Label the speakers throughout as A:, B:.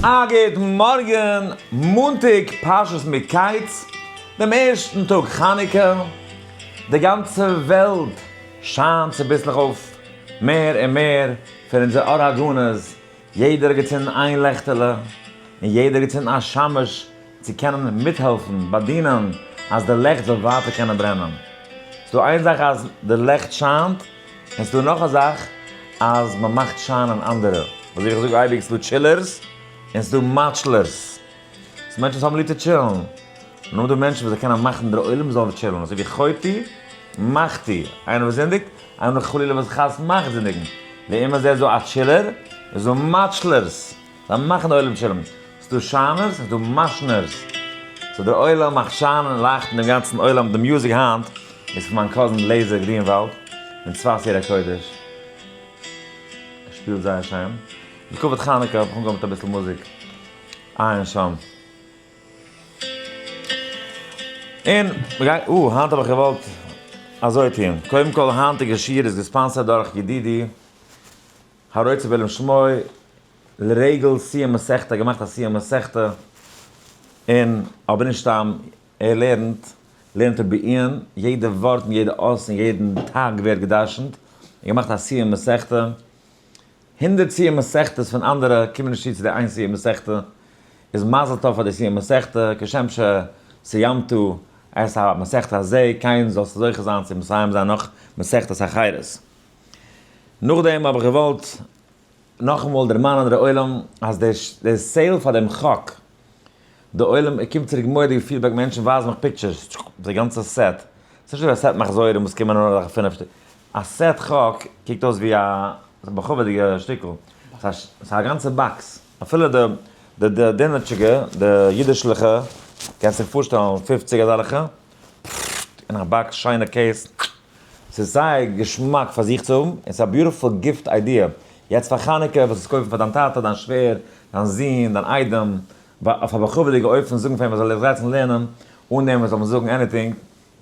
A: א גוט מארגן, מאנטאג פרשת מקץ, דעם ערשטן טאג חנוכה, די גאנצע וועלט שיינט צוביסלעך אויף מער און מער פון אונזער אור הגנוז, יעדער האט געצינדן איין לעכטעלע, און יעדער האט געצינדן א שמש צו קענען מיטהעלפן, באדינען אז די לעכט זאל ווייטער קענען ברענען. ס'דא איין זאך אז די לעכט שיינט, און ס'דא נאך א זאך אז מ'מאכט שיינען אנדערע. אזוי ווי איך זאג אייביג, ס'דא chillers און ס'דא מאטשלערס. ס'דא מענטשן וואס האבן ליב צו טשילן, און נאך דא מענטשן וואס זיי קענען מאכן דער עולם זאל טשילן, אזוי ווי חוטי מחטיא, איינער וואס זינדיגט, איינער חלילה וואס חס מאכט זינדיגן. לעומת זה איז דא א chiller, איז דא מאטשלערס. זיי מאכן די עולם טשילן. ס'דא שיינערס און ס'דא מאשנערס. so דער עולם מאכט שיינען און לייכטן דעם גאנצן עולם. די music היינט איז פון מיין cousin לעזער גרינוואלד פון צפת עיר הקודש. ער שפילט זייער שיין. לכבוד חנוכה האב איך אנגעהויבן מיט אביסל מוזיק. עיין שם. און מ'גייט, אה, היינט האב איך געוואלט אזוי טון. קודם כל היינטיגע שיעור איז געספאנסערט דורך ידידי הרוצה בעילום שמו. לרגל סיום מסכתא געמאכט א סיום מסכתא און אבער נישט סתם ער לערנט לערנט ער בעיון יעדע ווארט און יעדע אות און יעדן תג ווערט גע'דרש'נט און געמאכט א סיום מסכתא הונדרעט סיום מסכתות פון אנדערע קומען נישט צו צו די איין סיום מסכתא איז מזל טוב פאר די סיום מסכתא כשם שסיימת את המסכתא הזה כן זאלסטו זוכה זיין צו מסיים זיין נאך מסכתות אחרות נאכדעם האב איך געוואלט נאכאמאל דערמאנען דער עולם אז דער sale פאר דעם חק, די עולם קומט צוריק מורא'דיגע feedback מענטשן ווייזן מיך pictures, די גאנצע set, ס'נישט אזוי ווי א set מחזורים וואס קומען נאר אזעלכע פינף שטיק, א set חק קוקט אויס ווי א בכבוד'יגע שטיקל, ס'איז א גאנצע box, אפילו די די דינעטשיגע, די אידישליכע, קענסט זיך פארשטעלן פופציג אזעלכע, אין א box, שיינע case. ס'איז זייער געשמאק פאר זיך צו האבן, און ס'איז א beautiful gift idea. יעצט פאר חנוכה וואס עס קויפן פאר דיין טאטע, דיין שווער, דיין זון, דיין איידעם, אויף א בכבוד'יגע אופן זאגן פאר אים ער זאל זיך זעצן לערנען, אן דעם וואס זאל מען זאגן anything,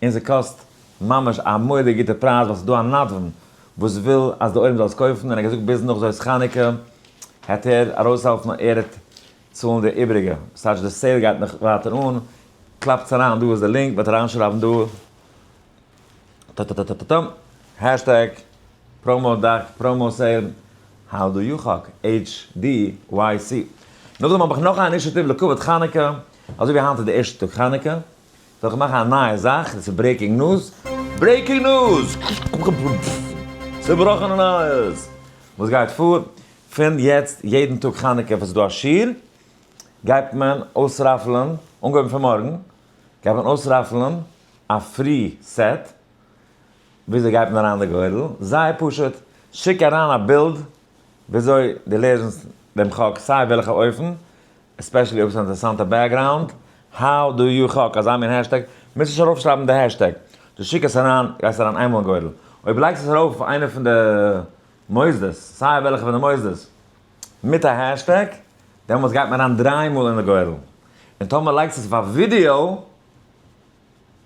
A: און ס'קאסט ממש א מורא'דיג גוטע פרייז ווייל ס'איז דא א נדבן וואס וויל אז די עולם זאל עס קויפן, און ער האט געזאגט ביז נאך זאת חנוכה העט ער ארויסהעלפן ער העט צאלן די איבעריגע, ס'טייטש די sale גייט נאך ווייטער אן, קלאפטס אריין דא איז די link, מ'וועט אריינשרייבן דא. טאטאטאטאטאטאם, hashtag, promo דאק, promo sale, how do you חק, HDYC. נאכדעם האב איך נאך א initiative לכבוד חנוכה, אזוי ווי היינט איז די ערשטע טאג חנוכה, וועל איך מאכן א נייע זאך, דאס איז breaking news, breaking news! צובראכענע נייעס! וואס גייט פאר? פון יעצט יעדן טאג חנוכה וואס איז דא א שיעור, גייט מען אויסראפלען, אנגעהויבן פון מארגן, גייט מען אויסראפלען א free set, וויאזוי גייט מען אריין די גורל? זייער פשוט, שיק אריין א בילד וויאזוי דו לערנסט דעם חק סיי וועלכע אופן, especially אויב ס'איז א אינטערעסאנטע background, how do you חק, אזא מין hashtag, מוזט נישט ארויפשרייבן די hashtag, דו שיק עס אריין, גייסט אריין איינמאל אין גורל. אויב לייגסט עס ארויף אויף איינע פון די מוסדות, סיי וועלכע פון די מוסדות, מיט א hashtag, דעמאלטס גייט מען אריין דריי מאל אין די גורל. און טאמער לייגסט עס אויף א ווידיאו,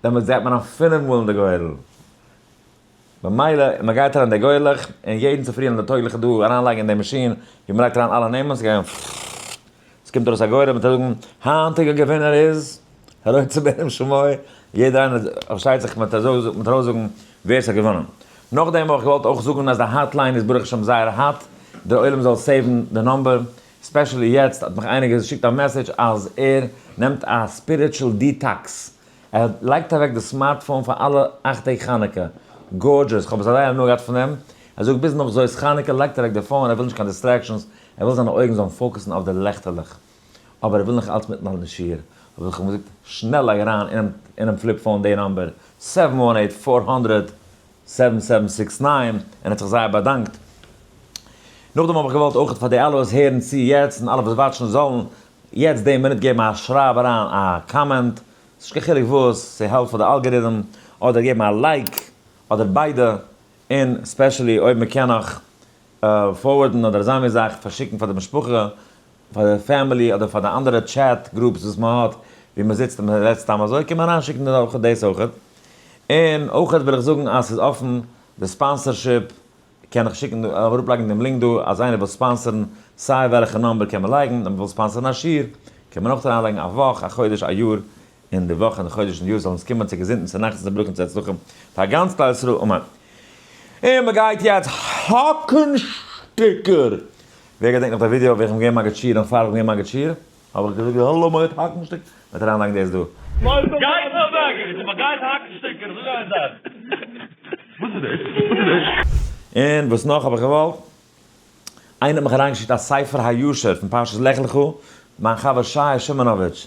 A: דעמאלטס גייט מען אריין פינף מאל אין די גורל. במילא, מען גייט אריין די גורלעך, און יעדן צופרי וועלן די טויגליכע דא אריינלייגן אין די מאשין, ווי מען לייגט אריין אלע נעמען, ס'גייט ס'קומט ארויס א גורל, מען וועט זאגן, היינטיגע געווינער איז, הרוצה בעילום שמו, יעדער איינער, פארשטייט זיך, מען וועט ארויסזאגן ווער ס'האט געוואונען. נאכדעם האב איך געוואלט אויך זאגן אז די hotline איז ברוך השם זייער hot, דער עולם זאל סעיוון די number, especially יעצט האט מיך איינער געשיקט א message אז ער נעמט א spiritual detox, ער לייגט אוועק די smartphone פאר אלע אכט טעג חנוכה, gorgeous, כ'האב זייער הנאה געהאט פון דעם, ער זאגט ביז נאך זאת חנוכה לייגט ער אוועק די phone, ער וויל נישט קיין distractions, ער וויל זיינע אויגן זאלן פאוקעסן אויף די לעכטעלעך, אבער ער וויל נאך אלץ מיטהאלטן די שיעור, האב איך אים געזאגט שנעל לייג אריין אינעם flip phone די number, seven one eight four hundred seven seven six nine, און ער האט זיך זייער באדאנקט. נאכדעם האב איך געוואלט אויך פאר די אלע וואס הערן צו יעצט און אלע וואס וואטשן זאלן יעצט די מינוט געבן א שרייב אריין א comment, ס'נישט קיין חילוק וואס, ס'העלפט פאר די algorithm, אדער געבן א like, אדער ביידע, און especially אויב מ'קען נאך פארווארדן אדער אזא מין זאך פארשיקן פאר די משפחה, פאר די family אדער פאר די אנדערע chat groups וואס מען האט ווי מען זיצט און מען רעדט סתם אזוי קען מען אריינשיקן דאס אויכעט. און אויכעט וויל איך זאגן אז ס'איז אפן די sponsorship. קען איך שיקן אראפלייגן דעם link דא אז איינער וויל sponsor ן סיי וועלכע number קען מען לייגן, אויב מ'וויל sponsor ן א שיעור קען מען אויך אריינלייגן א וואך, א חודש, א יאר, און די וואך און די חודש און די יאר זאלן אונז קומען צו געזונט און צו נחת און צו ברכה און צו הצלחה פאר גאנץ כלל ישראל אמן. און מ'גייט יעצט האקן שטיקער! ווער געדענקט נאך די ווידיאו ווי איך האב געגעבן מגיד שיעור און פאר איך האב געגעבן מגיד שיעור האב איך געזאגט האלא מ'גייט האקן שטיקער מ'וועט אריינלייגן דאס דא.
B: גייט אוועק! מ'גייט האקן שטיקער! זאג איין זאך! וואס איז דאס? וואס איז דאס?
A: און וואס נאך האב איך געוואלט? איינער האט מיך אריינגעשיקט א ספר הישר פון פרשת לך לך, מיין חבר שייע שמעונאוויטש,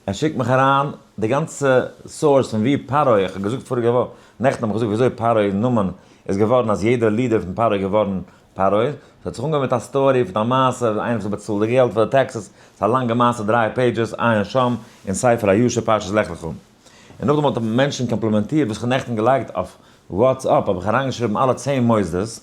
A: ער שיקט מיך אריין די גאנצע source פון ווי פרעה, איך האב געזאגט פאריגע וואך, נעכטן האב איך געזאגט וויאזוי פרעה נאמען איז געווארן אז יעדער leader פון פרעה איז געווארן פרעה, ס'האט זיך אנגעהויבן מיט א story פון א מעשה, איינער וואס האט באצאלט די געלט פאר די taxes, ס'איז א לאנגע מעשה דריי pages, עיין שם אין ספר הישר פרשת לך לך. און נאכדעם האט מענטשן קאמפלימענטירט וואס איך האב נעכטן געלייגט אויף WhatsApp האב איך אריינגעשריבן אלע 10 מוסדות,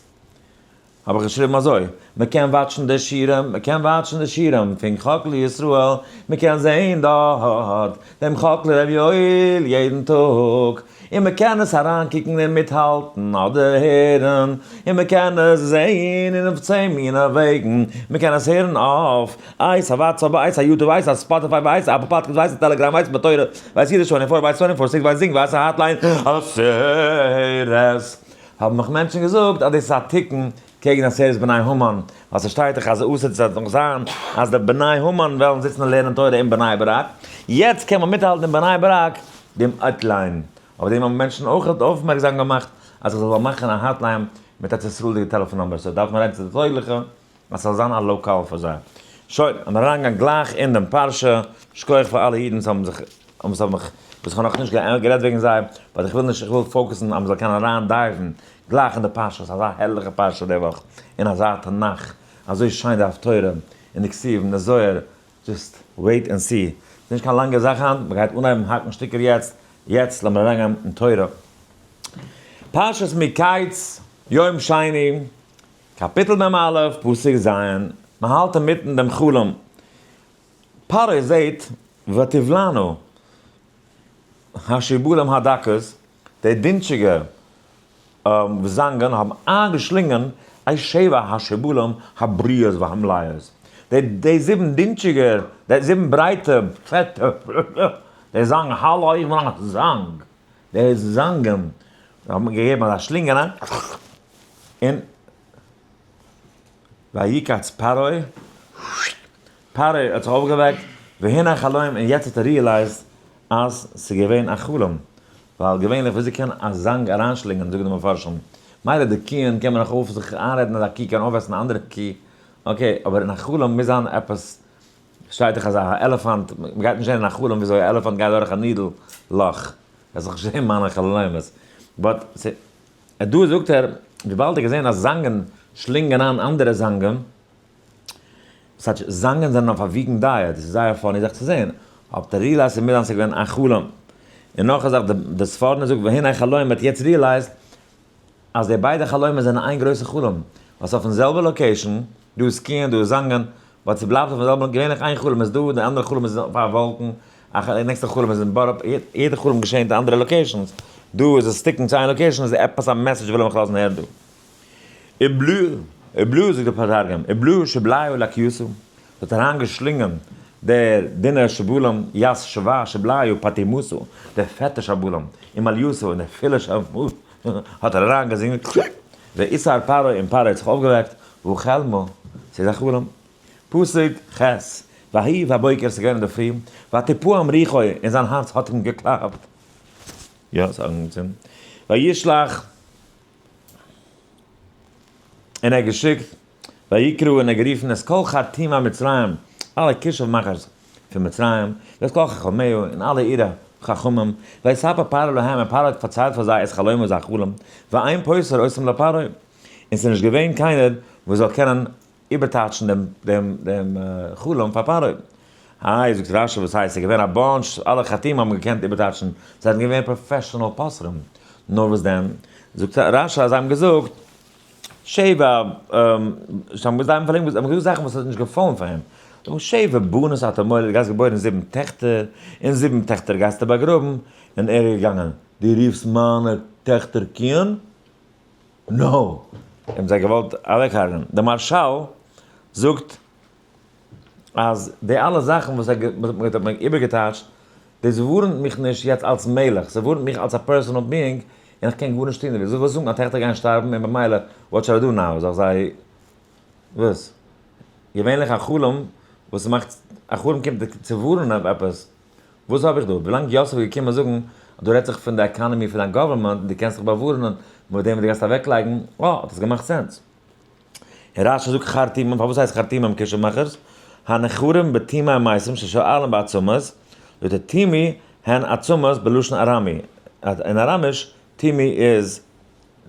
A: האב איך געשריבן אזוי, מען קען watch ן די שיעורים, מען קען watch ן די שיעורים פון חק לישראל, מען קען זען דארט דעם חק לר' יואל יעדן טאג, און מען קען עס אריינקוקן און מיטהאלטן אדער הערן, און מען קען עס זען אין אויף 10 מיני וועגן, מען קען עס הערן אויף אייס א WhatsApp, אייס א YouTube, אייס א Spotify, אייס א Apple Podcast, אייס א Telegram, אייס בתורה, ווייס אידיש 24, ווייס 24 six, ווייס זינג, ווייס א hotline, עשרת. האבן מיך מענטשן געזאגט אז דאס איז א תיקון קעגן עשרת בני המן, ווייל ס'שטייט דאך אז אסור צו זיין זיין אז די בני המן וועלן זיצן און לערנען תורה אין בני ברק, יעצט קען מען מיטהאלטן אין בני ברק דעם hotline, אויף דעם האבן מענטשן אויך אויפמערקזאם געמאכט אז איך זאל מאכן א hotline מיט ארץ ישראל'דיגע טעלעפאן number, so דארף מען רעדן צו די טויגליכע אז ס'זאל זיין א לאקאל פאר זיי. שוין, לאמיר אריינגיין גלייך אין דעם פרשה, שכוח פאר אלע אידן וואס האבן זיך, וואס האבן מיך, וואס איך האב נאכנישט גערעדט וועגן זיי, but איך וויל נישט, איך וויל focus ן אז מ'זאל קענען אריין dive ן גלייך אין די פרשה, ס'איז אזא הערליכע פרשה די וואך, און אזא תנך, אזוי שיין די הפטורה, און די כתובים, און די זוהר, just wait and see. ס'איז נישט קיין לאנגע זאך היינט, מ'גייט אנהייבן האקן שטיקער יעצט, יעצט לאמיר אריינגיין אין תורה. פרשת מקץ, יום שני, קאפיטל מ"א, פסוק ז', מען האלט אינמיטן דעם חלום, פרעה זעט ותבלענה השיבולים הדקות, די דינטשיגע זאנגען האבן איינגעשלינגען את שבע השיבולים הבריאות והמלאות, די זיבן דינטשיגע, די זיבן ברייטע פעטע די זאנג, האלא איך בין א זאנג, די זאנגען האבן געגעבן אזא שלינג אריין, און ויקץ פרעה, פרעה האט זיך אויפגעוועקט, והנה חלום, און יעצט האט ער realized אז ס'איז געווען א חלום, ווייל געווענליך וויאזוי קען א זאנג אריינשלינגען, זאגן די מפרשים, מילא די קיען קען מען נאך אויף זיך איינרעדן אז א קי קען אויפעסן א אנדערע קי, okay, אבער אין א חלום מוז זיין עפעס, שטייט דאך אז א עלעפאנט, מ'גייט נישט זען אין א חלום וויאזוי א עלעפאנט גייט דורך א needle לאך, וועסט דאך נישט זען מיינע חלומות, but דא זאגט ער, וויבאלד ער האט געזען אז זאנגען שלינגען איין אנדערע זאנגען, ס'טייטש זאנגען זענען אויף א vegan diet, דאס איז זייער funny זיך צו זען, האט ער realized ס'מוז זיין ס'איז געווען א חלום. און נאך א זאך, די ספורנו זאגט והנה חלום, האט יעצט realized אז די ביידע חלומות זענען איין גרויסע חלום, ווייל ס'איז אויפן זעלבע location, דא איז קיען דא איז זאנגען, but ס'בלייבט אויפן זעלבן, געווענליך איין חלום איז דא, די אנדערע חלום איז אויף א וואלקן, א נעקסטע חלום איז אין בארא פארק, יעדע חלום געשענט אין אנדערע locations, דא איז עס stick ן צו איין location איז עפעס א message וויל ער מיך לאזן הערן דא. ובלעו, ובלעו זאגט דער תרגום, ובלעו שיבליא לקיתא, האט אריינגעשלינגען דער דינער שבולם ית שבע שיבליא פטימתא, דער פעטער שבולם, ומליתא און דער פילער שבולם האט ער אריינגעזינגען, ואתער פרעה און פרעה האט זיך אויפגעוועקט, והא חלמא, ס'איז א חלום. פסוק ח', ויהי בבוקר ס'איז געווען אינדערפרי, ותפעם רוחו און זיין הארץ האט אים געקלאפט, יא ס'איז אנגעצינדן, וישלח און ער האט געשיקט, ויקרא און ער האט גערופן את כל חרטומי מצרים, אלע כישוף מאכערס פון מצרים, ואת כל חכמיה און אלע אירע חכמים, ויספר פרעה להם און פרעה האט פארציילט פאר זיי את חלומו זיין חלום, ואין פותר אותם לפרעה, און ס'איז נישט געווען קיינער וואס זאל קענען איבערטייטשן דעם חלום פאר פרעה. איי, זאגט רשי, וואס הייסט, ס'איז געווען א bunch, אלע חרטומים האבן געקענט איבערטייטשן, זיי זענען געווען professional פותרים. נאר וואס דען, זאגט רשי אז זיי האבן געזאגט, שבע, זיי האבן געזאגט זאכן וואס האט נישט געפאלן פאר אים. זיי האבן שבע בנות אתה מוליד, דו גייסט געבוירן זיבן טעכטער, און זיבן טעכטער גייסטו באגראבן, און ער איז געגאנגען, דו רופסט מיינע טעכטער קיען? No! האבן זיי געוואלט אוועקהרג'נען. דער מהרשל זאגט אז די אלע זאכן וואס האט מיר איבערגעטייטשט, דאס ווארענט מיך נישט יעצט אלס מלך, ס'ווארענט מיך אלס א personal being, און איך קען גארנישט טון דערמיט. זאל וואס זאגן אז טעכטער גייען שטארבן און במילא what should I do now? זאל איך זיי וואס? געווענליך א חלום וואס מאכט, א חלום קומט צו ווארענען אויף עפעס, וואס האב איך דא? ווילאנג יוסף איז געקומען זאגן אז דא רעדט זיך פון די economy פון דיין government און דו קענסט זיך באווארענען מיט דעם וואס דו גייסט אוועקלייגן, אה, האט עס געמאכט sense. און רשי זאגט חרטומים, פארוואס הייסט חרטומים כישוף מאכערס? הנחרים בטומאי המתים ששואלים בעצמות, ותטומי הן עצמות בלשון ארמי, אין אראמיש טומי איז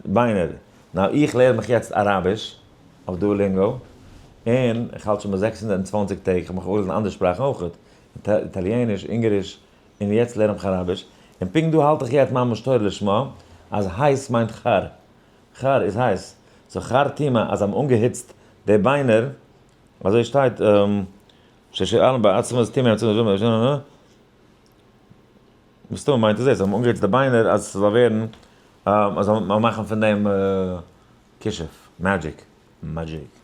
A: ביינער. now איך לערן מיך יעצט אראביש אויף Duolingo, און איך האלט שוין ביי 620 טעג, איך האב מיך אויסגעלערנט אנדערע שפראכן אויך, איטאליעניש, אונגאריש, און יעצט לערן איך אראביש, און פונקט דא האלט איך יעצט ממש תורה לשמה, אז הייס מיינט חר, חר איז הייס, so חר טימא אז זיי האבן אנגעהיצט די ביינער, אזוי שטייט, ששואלים בעצמות טימא מסתמא מיינט עס דאס, זיי האבן אנגעהיצט די ביינער אז ס'זאל ווערן, אז זאל מען מאכן פון דעם כישוף, magic, magic,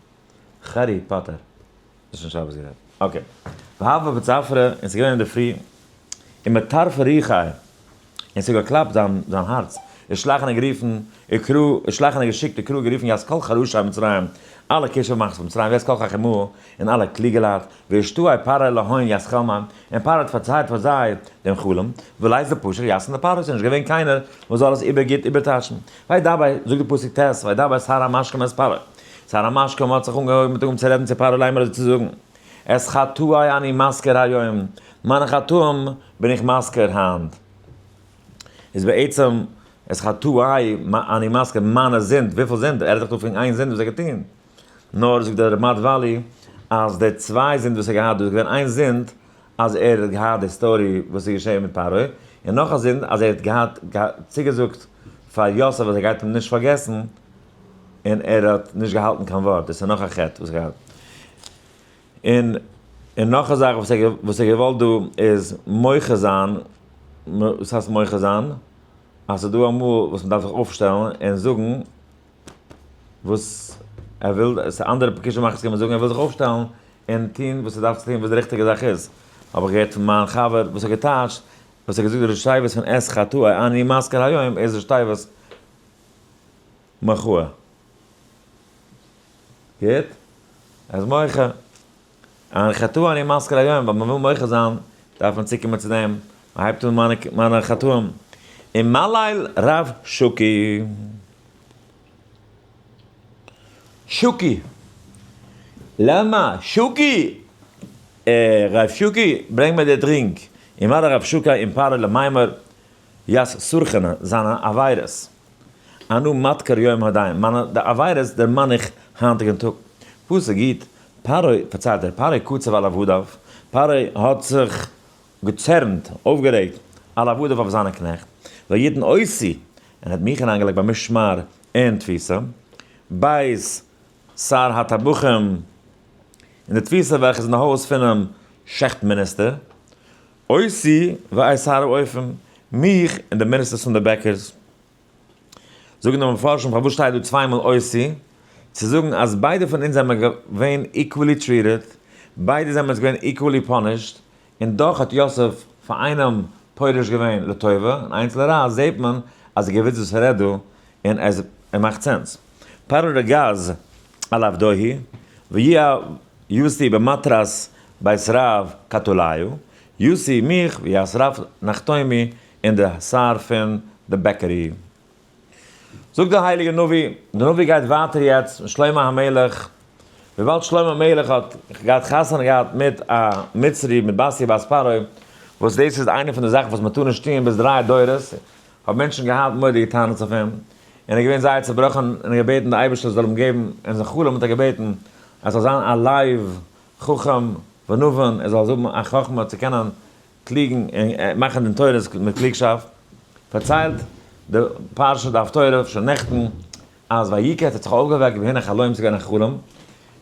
A: הערי פאטער. איז שוין שבת גערעדט. okay. והוה בצפרא, און ס'איז געווען אינדערפרי, ומטרפא רוחיה, און ס'האט געקלאפט זיין זיין הארץ, ושלח און גערופן, וקרא, ושלח און געשיקט, וקרא גערופן ית כל חרשי מצרים, אלע כישוף מאכערס פון מצרים, וית כל חכימאה, און אלע קלוגע לייט, ואשתעי פרעה להון ית חלמיה, און פרעה האט פארציילט פאר זיי דעם חלום, ולית דפשר יתהון לפרעה, ס'איז נישט געווען קיינער וואס זאל עס איבער גוט איבערטייטשן. וידבר, זאגט די פסוק ט', וידבר שר המשקים את פרעה. שר המשקים האט זיך אנגעהויבן מיט אנגעהויבן צו רעדן צו פרעה לאמר אזוי צו זאגן, את חטאי אני מזכיר היום, מיינע חטאים בין איך מזכיר היינט. איז בעצם את חטאי אני מזכיר, מיינע זינד, וויפיל זינד? ער רעדט דאך דא פון איין זינד וואס ער האט געטון. נאר זאגט דער רמד וואלי אז די צוויי זינד וואס ער האט געהאט דא איז געווען איין זינד אז ער האט געהאט די story וואס איז געשען מיט פרעה, און נאך א זינד אז ער האט געהאט צוגעזאגט פאר יוסף אז ער גייט אים נישט פארגעסן, און ער האט נישט געהאלטן קיין ווארט, דאס איז נאך א חטא וואס ער האט. און און נאך א זאך וואס ער וואס ער געוואלט דא איז מוחה זיין, וואס הייסט מוחה זיין? אז ס'איז דא אמאל וואס מ'דארף זיך אויפשטעלן און זאגן וואס ער וויל, עס איז אנדערע כישוף מאכערס קומען זאגן ער וויל זיך אויפשטעלן און טון וואס ער דארף צו טון וואס די ריכטיגע זאך איז, האב איך געהערט פון מיין חבר וואס האט געטייטשט, וואס האט געזאגט די ראשי תיבות פון את חטאי אני מזכיר היום איז ראשי תיבות מחאה. גוט? ער איז מוחה. אני חטאי אני מזכיר היום, ווייל מען וויל מוחה זיין דארף מען צוקומען צו דעם, מען הייבט אן מיינע מיינע חטאים. ומליל רב שוקי. שוקי! למה? שוקי! אה, רב שוקי, ברענג מיר די drink. ומליל רב שוקי עם פרעה למימר ית סרחנא, זיינע עבירות. אנא מדכר יום הדין, מיינע די עבירות דערמאן איך היינטיגן טאג. פסוק יט, פרעה, פארציילט ער, פרעה קצף על עבדיו, פרעה האט זיך געצערנט, אויפגערעגט, על עבדיו אויף זיינע קנעכט, ויתן אותי, און האט מיך אריינגעלייגט במשמר אין תפיסה, בית שר הטבחים, אין די תפיסה וועלכע איז אין די הויז פונעם שעכט מיניסטער, אותי ואת שר האופים, מיך און די מיניסטערס פון די בעקערס. זאגן די מפרשים פארוואס שטייט דא צוויי מאל אותי, צו זאגן אז ביידע פון אונז זענען געווען equally treated, ביידע זענען אונז געווען equally punished, און דאך האט יוסף פאר איינעם פורש געווען לטובה און איינס לרעה, זעט מען אז ער געוויסט וואס ער רעדט דא און עס מאכט sense. פרעה רגז על עבדוהי ויהב אותי במתרת בית רב קטלייא, אותי מיך וית רב נחתומי און די שר פון די bakery. זאגט דער הייליגער נביא, דער נביא גייט ווייטער יעצט מיט שלמה המלך, וויבאלד שלמה המלך האט געהאט חתונה געהאט מיט א מצרי מיט בתיה בת פרעה, וואס דאס איז איינע פון די זאכן וואס מען טאר נישט טון ביז דריי דורות, האבן מענטשן געהאט מורא'דיגע טענות אויף אים, און ער איז געווען זייער צעבראכן און געבעטן די אייבערשטער זאל אים געבן, אין זיין חלום האט ער געבעטן אז ס'זאל זיין א לב חכם ונבון, ער זאל האבן א חכמה צו קענען קלוגן און מאכן דין תורות מיט קלוגשאפט, פארציילט די פרשה די הפטורה שוין נעכטן אז ויקץ האט זיך אויפגעוועקט והנה חלום ס'איז געווען א חלום,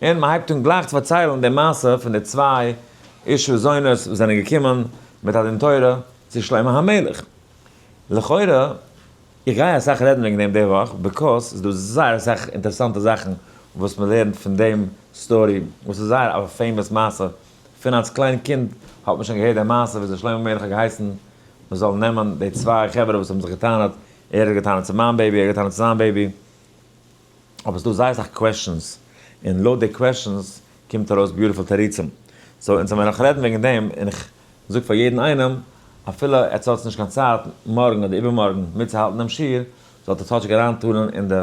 A: און מ'הייבט אן גלייך צו פארציילן די מעשה פון די צוויי אשה זונות וואס זענען געקומען מיט א דין תורה צו שלמה המלך. לכאורה. איך גיי אסאך רעדן וועגן דעם די וואך, because ס'איז דא זייער אסאך אינטערעסאנטע זאכן וואס מען לערנט פון דעם story, וואס איז זייער א famous מעשה. פון אלס קליין קינד האט מען שוין געהערט די מעשה וויאזוי שלמה המלך האט געהייסן מען זאל נעמען די צוויי חברה וואס האבן זיך געטענה'ט, ער האט געטענה'ט צו מיין baby, ער האט געטענה'ט צו זיין baby. אבער ס'איז דא זייער אסאך questions, און לויט די questions קומט ארויס beautiful תירוצים. so אונז וועלן נאך רעדן וועגן דעם, און איך זאג פאר יעדן איינעם, אפילו עטס האטס נישט קיין צייט מארגן אדער איבערמארגן מיטצוהאלטן דעם שיעור, זאלט עטס כאטשיג אריינטונען אין די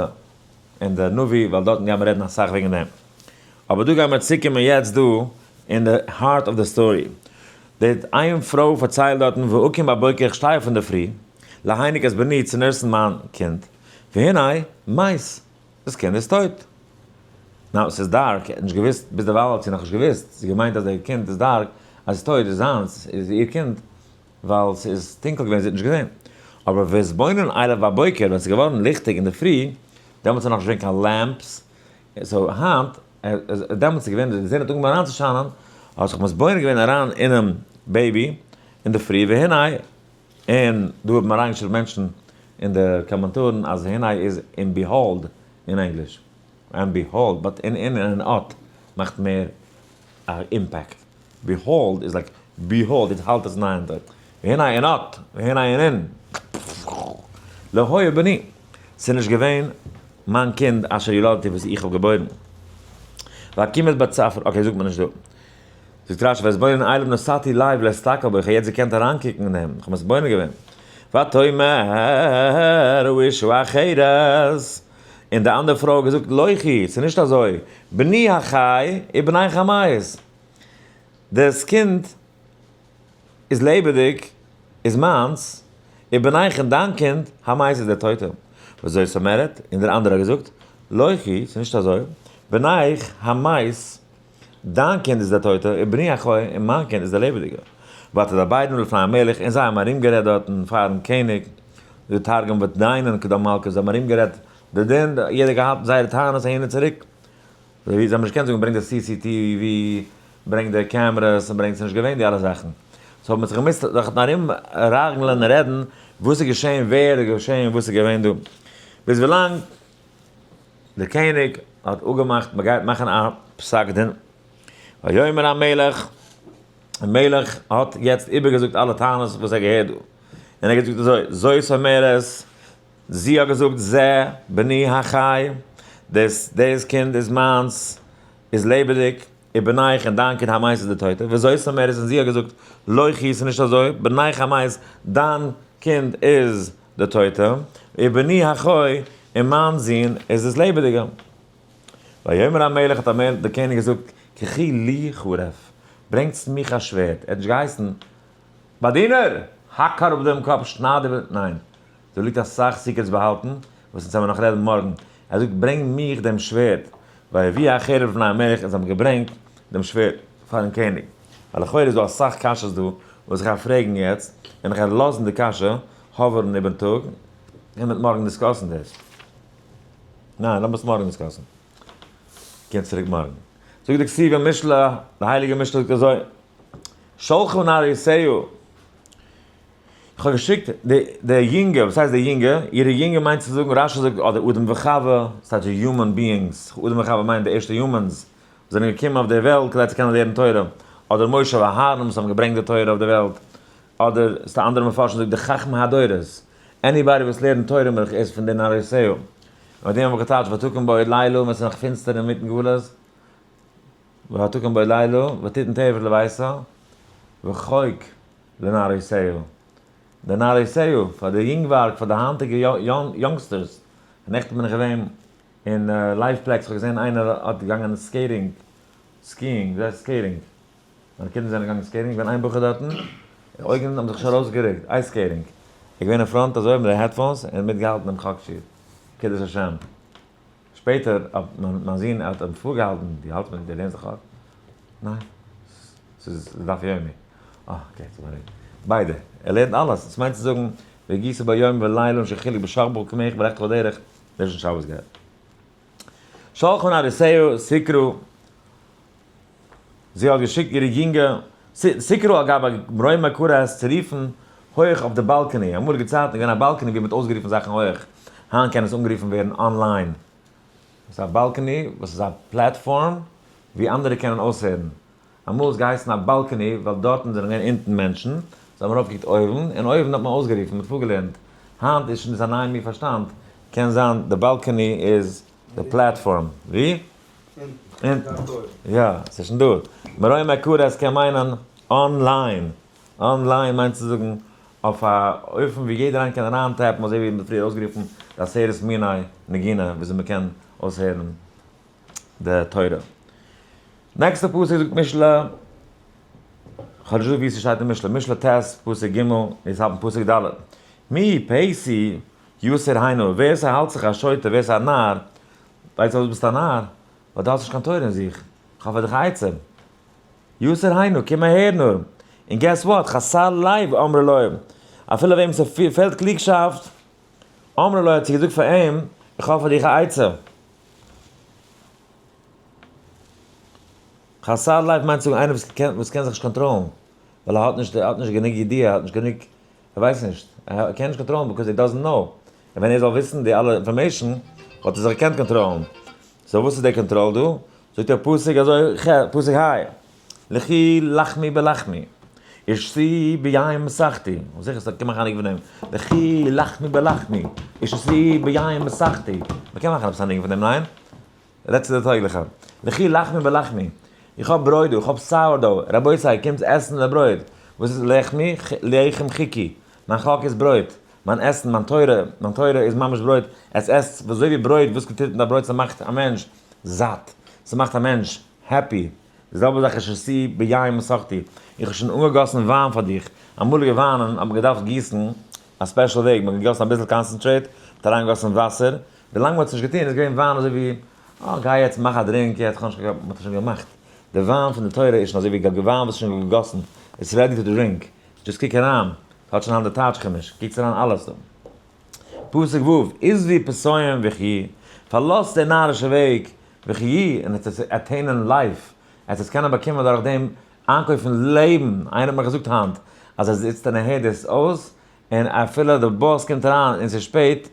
A: אין די נביא, ווייל דארטן גייען מיר רעדן אסאך וועגן דעם. אבער דא גייען מיר צוקומען יעצט דא אין די heart of the story. די איין פרוי פארציילט דארטן, ואקום בבוקר איך שטיי אויף אינדערפרי, להניק את בני צו nurse ן מיין קינד, והנה מת, דאס קינד איז טויט. now ס'איז dark, ער האט נישט געוואוסט, ביז דערווייל האט זי נאכנישט געוואוסט, זי האט געמיינט אז די קינד איז dark, אז ס'איז טויט איז זיינס, איז איר קינד, ווייל ס'איז טונקל געווען זי האט נישט געזען. אבער ואתבונן אליו בבוקר, ווען ס'איז געווארן ליכטיג אינדערפרי, דעמאלטס איז נאכנישט געווען קיין lamps, so היינט, דעמאלטס איז געווען, די זון האט אנגעהויבן אריינצושיינען, האט זיך מתבונן געווען אריין אינעם baby אינדערפרי, והנה, און דא האבן אריינגעשריבן מענטשן אין די קאמענטארן אז הנה איז אין behold אין ענגליש, and behold, but אין אין און אט מאכט מער א impact, behold איז like behold, יעצט האלט עס ניין דארט, והנה און אט, והנה און אין, לא היה בני, ס'איז נישט געווען מיין קינד אשר ילדתי וואס איך האב געבוירן. ואקים את בת ספר, okay זאגט מען נישט דא. זאגט רשי ואתבונן אליו נתתי לב להסתכל בו, איך האב יעצט געקענט אריינקוקן אין אים, איך האב מתבונן געווען. ותאמר האשה האחרת, און די אנדערע פרוי האט געזאגט לא כי, ס'איז נישט אזוי, בני החי ובנך המת, דאס קינד איז לעבעדיג איז מיינס, ובנך און דיין קינד המת איז דער טויטער. וזאת אומרת, און דער אנדערער האט געזאגט, לא כי, ס'איז נישט אזוי, בנך המת דיין קינד איז דער טויטער, ובני החי, און מיין קינד איז דער לעבעדיגער. ותדברנה לפני המלך, און זיי האבן ארומגערעדט דארטן פארן קעניג, די תרגום ותדיינן קדם מלכא, זיי האבן ארומגערעדט די דין, יעדער געהאט זייערע טענות אהין און צוריק, זיי האבן נישט געקענט זאגן ברענג די CCTV, ברענג די cameras, און ברענג, ס'איז נישט געווען די אלע זאכן. so האט מען זיך געמוזט דארטן ארום ראגלען און רעדן וואס איז געשען, ווער איז געשען, וואס איז געווען דא. ביז ווילאנג דער קעניג האט אפגעמאכט מען גייט מאכן א פסק דין. ויאמר המלך, דער מלך האט יעצט איבערגעזאגט אלע טענות וואס ער האט געהערט דא, און ער האט געזאגט אזוי, זאת אומרת, זי האט געזאגט זה בני החי, דאס דאס קינד איז מיינס, איז לעבעדיג, ובנך און דיין קינד המת איז דער טויטער, וזאת אומרת און זי האט געזאגט לא כי ס'איז נישט אזוי, בנך המת, דיין קינד איז דער טויטער, ובני החי, און מיין זון איז דאס לעבעדיגע. ויאמר המלך האט המלך דער קעניג געזאגט, קחו לי חרב, ברענגטס מיך א שווערד, ער האט נישט געהייסן, באדינער! האק אראפ דעם קאפ, שנייד איבער, ניין, דא ליגט אסאך secrets באהאלטן, וואס אונז וועלן נאך רעדן מארגן, ער זאגט ברענג מיך דעם שווערד, ויביאו החרב לפני המלך און זיי האבן געברענגט דעם שווערד פארן קעניג, ווייל לכאורה איז דא אסאך קשיות דא וואס איך גיי פרעגן יעצט, און איך גיי לאזן די קשיא hover ן איבערן טאג, און מ'וועט מארגן discuss ן דאס. ניין, לאמיר עס מארגן discuss ן. קום צוריק מארגן. זאגט די כתיבה משלי, די הייליגע משלי זאגט אזוי, שלחה נערותיה, איך האב געשיקט די די יונגע, וואס הייסט די יונגע? אירע יונגע מיינט צו זאגן, רשי זאגט אדער אדם וחווה, ס'טייטש די human beings, אדם וחווה מיינט די ערשטע humans וואס זענען געקומען אויף די וועלט כדי צו קענען לערנען תורה, אדער משה ואהרן וואס האבן געברענגט די תורה אויף די וועלט, אדער ס'דא אנדערע מפרשים זאגט די חכמי הדורות, anybody וואס לערנט תורה מלך איז פון די נערותיה. און מיט דעם האב איך געטייטשט ותקום בעוד לילה ווען ס'איז נאך פינסטער אינמיטן גלות, ותקום בעוד לילה ותתן טפח לביתה וחוק לנערותיה, די נערותיה, פאר די יונגווארג, פאר די היינטיגע youngsters, נעכטן בין איך געווען אין לייף פלעקס, איך האב געזען איינער האט געגאנגען skating, skiing, ווי הייסט skating? מיינע קינדער זענען געגאנגען skating, געווען איין בחור דארטן, די אויגן האבן זיך שוין ארויסגערוקט, ice skating, ער איז געווען אין front אזוי מיט די headphones און מיטגעהאלטן דעם חק שיעור, קידוש השם. שפעטער האט מיין זון האט אים פארגעהאלטן, דו האלטסט מיט, דו לערנסט די חק? ניין, ס'איז דף יומי. אה, okay, ס'איז בארואיגט. ביידע, ער לערנט אלעס, דאס מיינט צו זאגן, והגית בו יומם ולילה און שחילק בשכבו קמח בלכתך בדרך, דאס איז שוין שבת געהערט. שלחה נערותיה סקרו, זי האט געשיקט אירע יונגע, סקרו על גבי מרומי כרת צו רופן. הויעך אויף די balcony, אמאליגע צייטן איז געווען א balcony ווי מען האט אויסגערופן זאכן הויעך, היינט קען עס אנגערופן ווערן online. עס איז א balcony וואס איז א platform ווי אנדערע קענען אויסהערן. אמאל איז געהייסן א balcony ווייל דארטן זענען געווען אונטן מענטשן, זיי האבן ארויפגעקוקט אויבן, און אויבן האט מען אויסגערופן, מען האט פארגעלערנט. היינט איז שוין דאס א נייע מין פארשטאנד, קען זיין די balcony איז די platform. ווי? אונטן. יא, ס'איז שוין דא. מרומי הכרת קען מיינען online. Online מיינט צו זאגן אויף א אופן ווי יעדער איינער קען אריין tap ן אזוי ווי מ'האט פריער אויסגערופן די עשרת מיני נגינה וויאזוי מ'קען אויסהערן די תורה. נעקסטע פסוק זאגט משלי, כ'האב נישט געזאגט ווי ס'שטייט אין משלי, משלי ט' פסוק ג', יעצט האלט מען פסוק ד', מי פתי יסור הנה, ווער ס'האלט זיך א שוטה, ווער ס'איז א נאר, ווייסט פארוואס ביסטו א נאר? ווייל דו האסט נישט קיין תורה אין זיך, כ'האב פאר דיך א עצה. יסור הנה, קום אהער נאר. און guess what, חסר לב אמרה לו, אפילו וועם ס'פעלט קלוגשאפט, אמרה לו האט זי געזאגט פאר אים, איך האב פאר דיך א עצה. חסר לב מיינט צו זאגן איינער וואס קען וואס קען זיך נישט קאנטראלן, ווייל ער האט נישט ער האט נישט גענוג ידיעה, ער האט נישט גענוג, ער ווייסט נישט, ער קען נישט קאנטראלן because he doesn't know, און ווען ער זאל וויסן די אלע information וואלט ער זיך געקענט קאנטראלן. So וואס איז די קאנטראל דא? זאגט דער פסוק אזוי, פסוק ה, לכי לחמי בלחמי, ושתי ביין מסכתי, זיכער ס'קען מאכן א ניגון פון דעם, לכי לחמי בלחמי, ושתי ביין מסכתי, מ'קען מאכן עפעס א ניגון פון דעם, ניין? רעדט צו די טויגליכע, לכי לחמי בלחמי, איך האב ברויט דא, איך האב sourdough, רבותי קומטס עסן די ברויט, וואס איז לחמי? לחם חוקי, מיין חק איז ברויט, מיין עסן, מיין תורה, מיין תורה איז ממש ברויט, עס עסט אזוי ווי ברויט, וואס טוט מיט א ברויט? ס'מאכט א מענטש זאט, ס'מאכט א מענטש happy, די זעלבע זאך איז ושתי ביין מסכתי, איך האב שוין אנגעגאסן וויין פאר דיך, אמאליגע וויינען האט מען געדארפט גיסן א special וועג, מען האט געגאסן אביסל concentrate, מען האט אריינגעגאסן וואסער, ווילאנג מען האט עס נישט געטון איז געווען וויין אזוי ווי, אה גיי יעצט מאך א drink יעצט, כ'האב נישט קיין, מען האט עס שוין געמאכט, די וויין פון די תורה איז שוין אזוי ווי וויין וואס איז שוין געגאסן, it's ready to drink, just קוק אריין, ס'האט שוין היינט די טייטש חומש, קוקטס אריין אלעס דא. פסוק ו', עזבי פתאים וחיי, פארלאזט די נארישע וועג, וחיי, און עטס עס attain ען life, עטס עס קענען באקומען דורך דעם איינקויפן לעבן, איינער האט מיר געזאגט היינט אז ער זיצט און ער הערט דאס אויס, און אפילו די באס קומט אריין און ס'איז שפעט,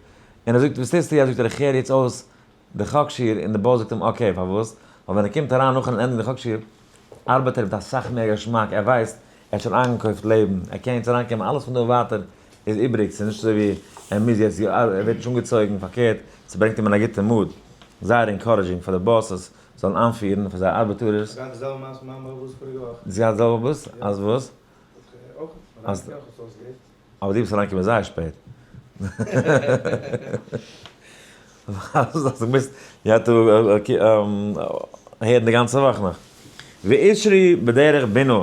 A: און ער זאגט וואס טוסטו? זאגט ער איך הער יעצט אויס די חק שיעור, און די באס זאגט אים okay פארוואס? ווייל ווען ער קומט אריין נאכן ענדיגן די חק שיעור ארבעט ער מיט אסאך מער געשמאק, ער ווייסט ער האט שוין איינגעקויפט לעבן, ער קען יעצט אריינקומען אלעס פון דא און ווייטער איז איבריג, ס'איז נישט אזוי ווי ער מוז יעצט, ער ווערט נישט אנגעצויגן, פארקערט ס'ברענגט אים אין א גוטע mood, זייער encouraging פאר די bosses זאלן איינפירן פאר זייער ארבעטארערס.
C: געהאט די זעלבע מעשה מיט מיין באס פאריגע וואך.
A: דו האסט געהאט די זעלבע באס? אז וואס?
C: אז.
A: אבער דו ביסט אריינגעקומען זייער שפעט. אז דו מוזט הערן די גאנצע וואך נאך. וישרי בדרך בינה,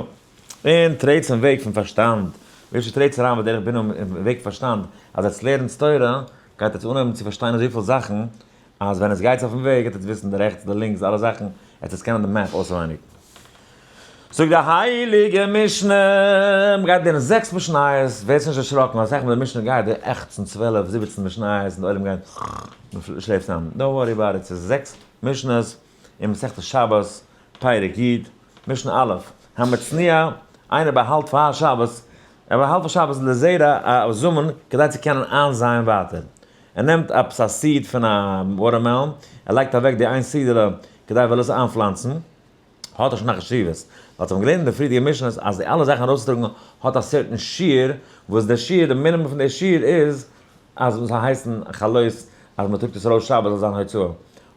A: און טרעט צום וועג פון פארשטאנד. וישרי טרעט אריין בדרך בינה אין וועג פארשטאנד. אז עטס לערנטס תורה, גייט עטס אנהויבן צו פארשטיין אזויפיל זאכן, אז ווען עטס גייטס אויפן וועג גייט עטס וויסן די רעכטס די לינקס אלע זאכן, עטס עס קענען די map אויסעווייניג. זאגט די הייליגע משנה, מ'גייט לערנען זעקס משניות, ווערטס נישט דערשראקן, אסאך מאל די משנה גייט די אכצן 12 17 משניות און די עולם גייט מ'שלעפט איין, don't worry about it, ס'איז זעקס משניות אין מסכת שבת פרק י', משנה א', המצניע, איינער באהאלט פאר שבת, ער באהאלט פאר שבת לזרע א זאמען כדי צו קענען איינזייען ווייטער, ער נעמט עפעס א seed פון א watermelon, ער לייגט אוועק די איין seed עלע כדי ער וויל עס איינפלאנצן, האט ער שוין א חשיבות, ווייל זיי האבן געלערנט אין די פריערדיגע משנה'ס אז די אלע זאכן ארויסצוטראגן האט א certain שיעור, וואס דער שיעור, די מינימום פון דער שיעור איז אז עס זאל הייסן חלות אז מען טראגט עס ארויס שבת זאל זיין הוצאה,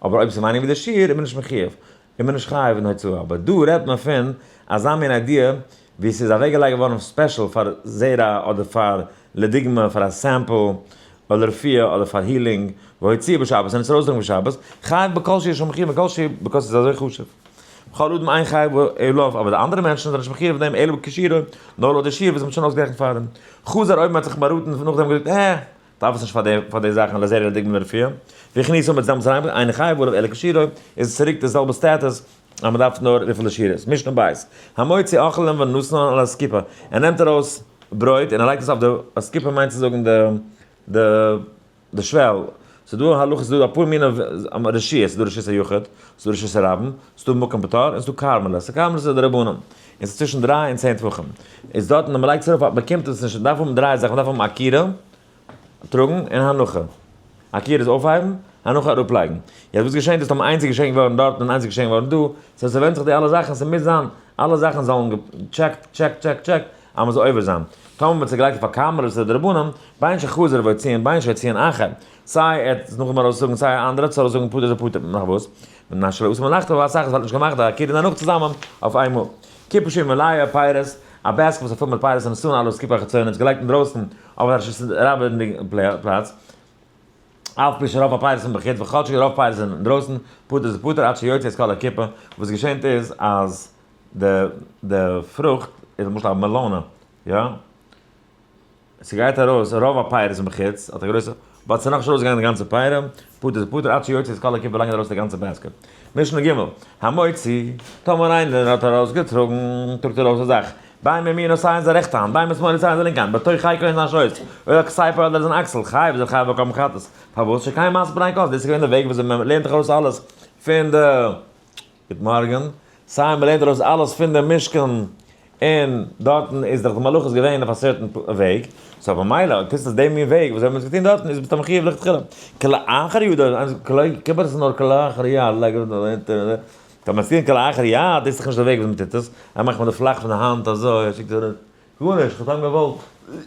A: אבער אויב עס איז ווייניגער ווי דער שיעור איז מען נישט מחיוב, איז מען נישט חייב אין הוצאה, אבער דא רעדט מען פון אזא מין idea ווי ס'איז אוועקגעלייגט געווארן special פאר זרע אדער פאר לדוגמא פאר א sample אדער רפואה אדער פאר healing, והוציאה בשבת און עס ארויסטראגן בשבת, חייב בכל שיעור שהוא מחויב בכל שיעור because ס'איז אזוי חשוב. וכל אדם אין חייב עליו אבער די אנדערע מענטשן זענען נישט מחויב אין דעם אלא כשיעורו נאר לויט די שיעור וואס מ'האט שוין אויסגערעכנט פארדעם. חזר אויב מ'האט זיך באראטן און נאכדעם געזאגט אה, דארף עס נישט פאר די פאר די זאכן לזרע לדוגמא לרפואה, והכניסו מ'האט עס דעמאלטס אריינגעברענגט אין חייב עליו אלא כשיעורו איז עס צוריק די זעלבע status אז מען דארף נאר וויפיל די שיעור איז. משנה בית, המוציא אוכלים ונתנן על אסקופה, ער נעמט ארויס ברויט און ער לייגט עס אויף די אסקופה מיינט צו זאגן די די די שוועל, ס'איז דא הלכות ס'איז דא אפאר מיני רשויות, ס'איז דא רשות היחיד, ס'איז דא רשות הרבים, ס'איז דא מקום פטור, און ס'איז דא כרמלית, די כרמלית איז דרבנן, און ס'איז צווישן דריי און 10 טפחים. איז דארטן ווען מ'לייגט עס ארויף באקומט עס נישט, מ'דארף האבן דריי זאכן, מ'דארף האבן עקירה, טראגן, און הנחה. עקירה איז אויפהייבן, הנחה אראפלייגן. יעצט וואס געשענט איז טאמער איינס איז געשענקט געווארן דארטן און איינס איז געשענקט געווארן דא, so ס'ווענדט זיך די אלע זאכן, ס'מוז זיין אלע זאכן זאלן געטשעקט טשעק טשעק טשעק אז מ'זאל עובר זיין. טאמער מ'האט עס געלייגט אויף א קאמערע וואס איז א דרבנן, בין שחזר והוציאן בין שהוציאן אחר, סיי ער האט עס נאכדעם ארויסזאגן סיי א אנדערע האט עס ארויסזאגן פטור איז ער פטור נאך וואס? מפני שלא עשה מלאכתו ווייל אסאך עס וואלט נישט געמאכט די עקירה דערנאך צוזאמען אויף איינמאל. קופה שמלאה פירות, א basket וואס איז פול מיט פירות און עס איז אן אלעס קופה החיצונה איז געלייגט אינדרויסן אויף א רשות הרבים פלאץ, אף פי שרוב הפירות הם בחוץ וכאטשיג רוב פירות זענען אינדרויסן, פטור איז פטור עד שיוציא את כל הקופה, וואס געשענט איז אז די די פרוכט איז למשל א מעלאנע, יא? ס'גייט ארויס רוב הפירות מבחוץ, האט א גרויסע, but ס'איז נאכנישט ארויסגעגאנגען די גאנצע פירות, פטור איז פטור עד שיוציא את כל הקופה ווילאנג ארויס די גאנצע basket. משנה ג', המוציא, טאמער איינער האט ארויסגעטראגן, טראגט ער ארויס א זאך, בין מימינו סיי אין זיין רעכטע האנט, בין משמאלו סיי אין זיין לינקע האנט, בתוך חיקו אין זיין שויס, או על כתפו אדער אין זיין אקסל, חייב איז ער חייב בקרבן חטאת. פארוואס? שכן מעשה בני קהת, דאס איז געווען די וועג וויאזוי מען לערנט זיך ארויס אלעס פון די. גוט מארגן. סיי מען לערנט ארויס אלעס פון די משכן און דארטן איז דאך די מלאכות געווען אויף א certain וועג, so במילא אויב טוסטו עס די מין וועג וואס זיי האבן עס געטון דארטן איז ביסטו מחויב לכתחילה. כלאחר יד, כמעט עס איז נאר כלאחר יד, לייג עס אונטער, טאמער עס טוען כלאחר יד, דאס איז דאך נישט די וועג וואס מען טוט עס, ער מאכט מיט די פלאך פון די האנט אזוי, ער שיקט אזוי, גארנישט, כ'האב סתם געוואלט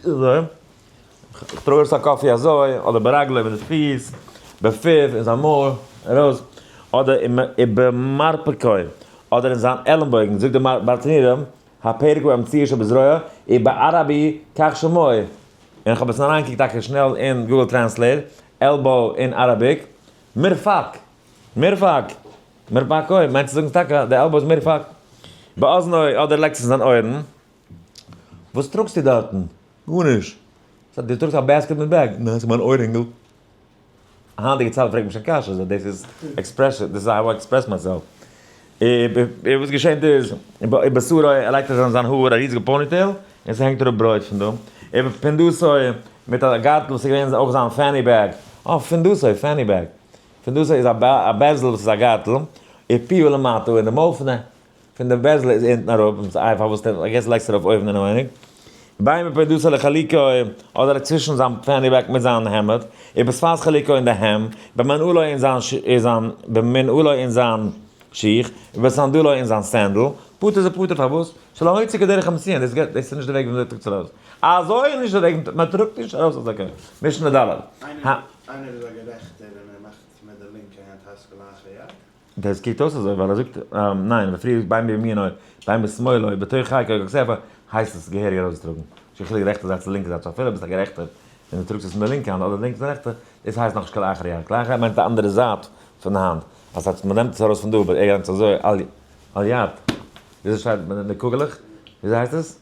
A: אזוי, כ'טראג ארויס א coffee אזוי, אדער ברגלו מיט די פיס, בפיו אין זיין מויל, ארויס, אדער ובמרפקו, אדער אין זיין עלנבויגן, זאגט די ברטנורא, הפרק האמצעי שבזרוע, ובערבי כך שמו, און כ'האב עס אריינגעקוקט טאקע שנעל אין Google Translate, elbow אין Arabic, מרפק! מרפק! מרפקו, מיינט צו זאגן טאקע די elbow איז מרפק. באזנו, אדער לייגט עס אין זיין אויערן. וואס טראגסטו דארטן? גארנישט. סא דו טראגסט א basket מיט bag? ניין, ס'איז מיין אוירינגל. היינטיגע צייטן פרעגט מען נישט קיין קשיות, דאס איז expression, דאס איז how I express myself. וואס געשענט איז, ובשערו, ער לייגט עס אין זיין האר, א ריזיגע ponytail, און ס'הענגט אראפ ברויט פון דא. ובפונדתו, מיט א גארטל וואס איז געווען אויך זיין fanny bag. אה, פונדתו, fanny bag. פונדתו איז א בערזל וואס איז א גארטל, ופיה למטה, און די מויל פון די פון די בערזל איז אונטן אראפ, און איי פארוואס I guess לייגסט ארויף אויבן אינעווייניג. בין בפונדתו לחלוקו, אדער צווישן זיין fanny bag מיט זיין העמד, ובשפת חלוקו אין די העם, במנעלו אין זיין זיין במנעלו אין זיין שיך, ובסנדלו אין זיין sandal, פטור איז ער פטור פארוואס? שלא הוציא כדרך המוציאין, דאס גייט דאס איז נישט די וועג ווי מ'טראגט עס ארויס. אזוי איז נישט די וועג, מ'טראגט נישט ארויס אזא כח. משנה ד'.
C: איינער איז א גערעכטער און ער מאכט מיט די לינקע הענט הייסט כלאחר יד?
A: דאס קוקט אויס אזוי ווייל ער זאגט ניין ופרי בין בימינו בין בשמאלו בתוך חיקו כספו הייסט עס געהעריג ארויסטראגן נישט קיין חילוק רעכטע זייט צו לינקע זייט so אפילו ביסט א גערעכטער און דו טראגסט עס מיט די לינקע האנט אדער לינקס די רעכטע דאס הייסט נאכנישט כלאחר יד כלאחר יד מיינט די אנדערע זייט פון די האנט אז ס'הייסט מ'נעמט עס ארויס פון דא אבער ער נעמט עס אזוי על יד וויאזוי שטייט מיט די קוגעלעך וויאזוי הייסט עס?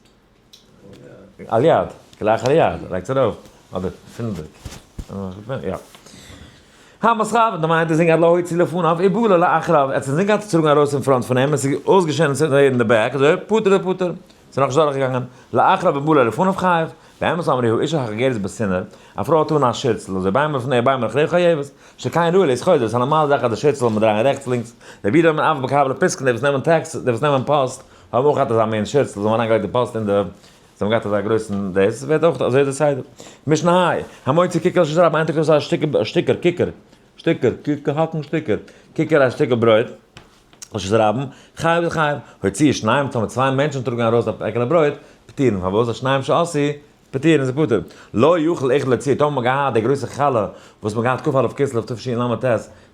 A: על יד, כלאחר יד, לייגט עס ארויף, אדער פונדק, יא. המסחר, די מיינט איז אינגאנצן להוציא לפניו, ובא לאחריו, ער האט עס אינגאנצן צוטראגן ארויס אין front פון אים, עס איז אויסגעשען צו אין די back, אזוי פטור איז פטור, עס איז נאכנישט דורכגעגאנגען, לאחריו ובא לפניו חייב, באמת אמרו האשה החוגרת בסינר, א פרוי האט אן א שירצל, אזוי בין לפניה ובין לאחריה חייבת, שכן ראוי להתחוזה, עס איז א נארמאלע זאך אז די שירצל זאל מען דרייען רעכטס לינקס, רבי יהודה אומר אף מקבלי פתקין, די וואס נעמען טעקס, די וואס נעמען פאסט, האבן אויך געהאט אזא מין שירצל, זיי האבן אריינגעלייגט די פאסט אין די, זיי האבן געהאט אזא גרויסן דאס, ווערט אויך אזוי די סדר. משנה ה', המוציא ככר לרשות הרבים, איינער טראגט ארויס א שטיקל, שטיקער, כיכר, שטיקער, כיכר, האקן שטיקער, כיכר א שטיקל ברויט, לרשות הרבים, חייב איז חייב, הוציאו שניים, טאמער צוויי מענטשן טראגן ארויס א פעקעלע ברויט, פטורין, פארוואס? שניים שעשו, פטורין איז פטור. לא יוכל אחד להוציא, טאמער מ'האט געהאט די גרויסע חלה וואס מ'האט געהאט כ"א כסלו תשל"ט, און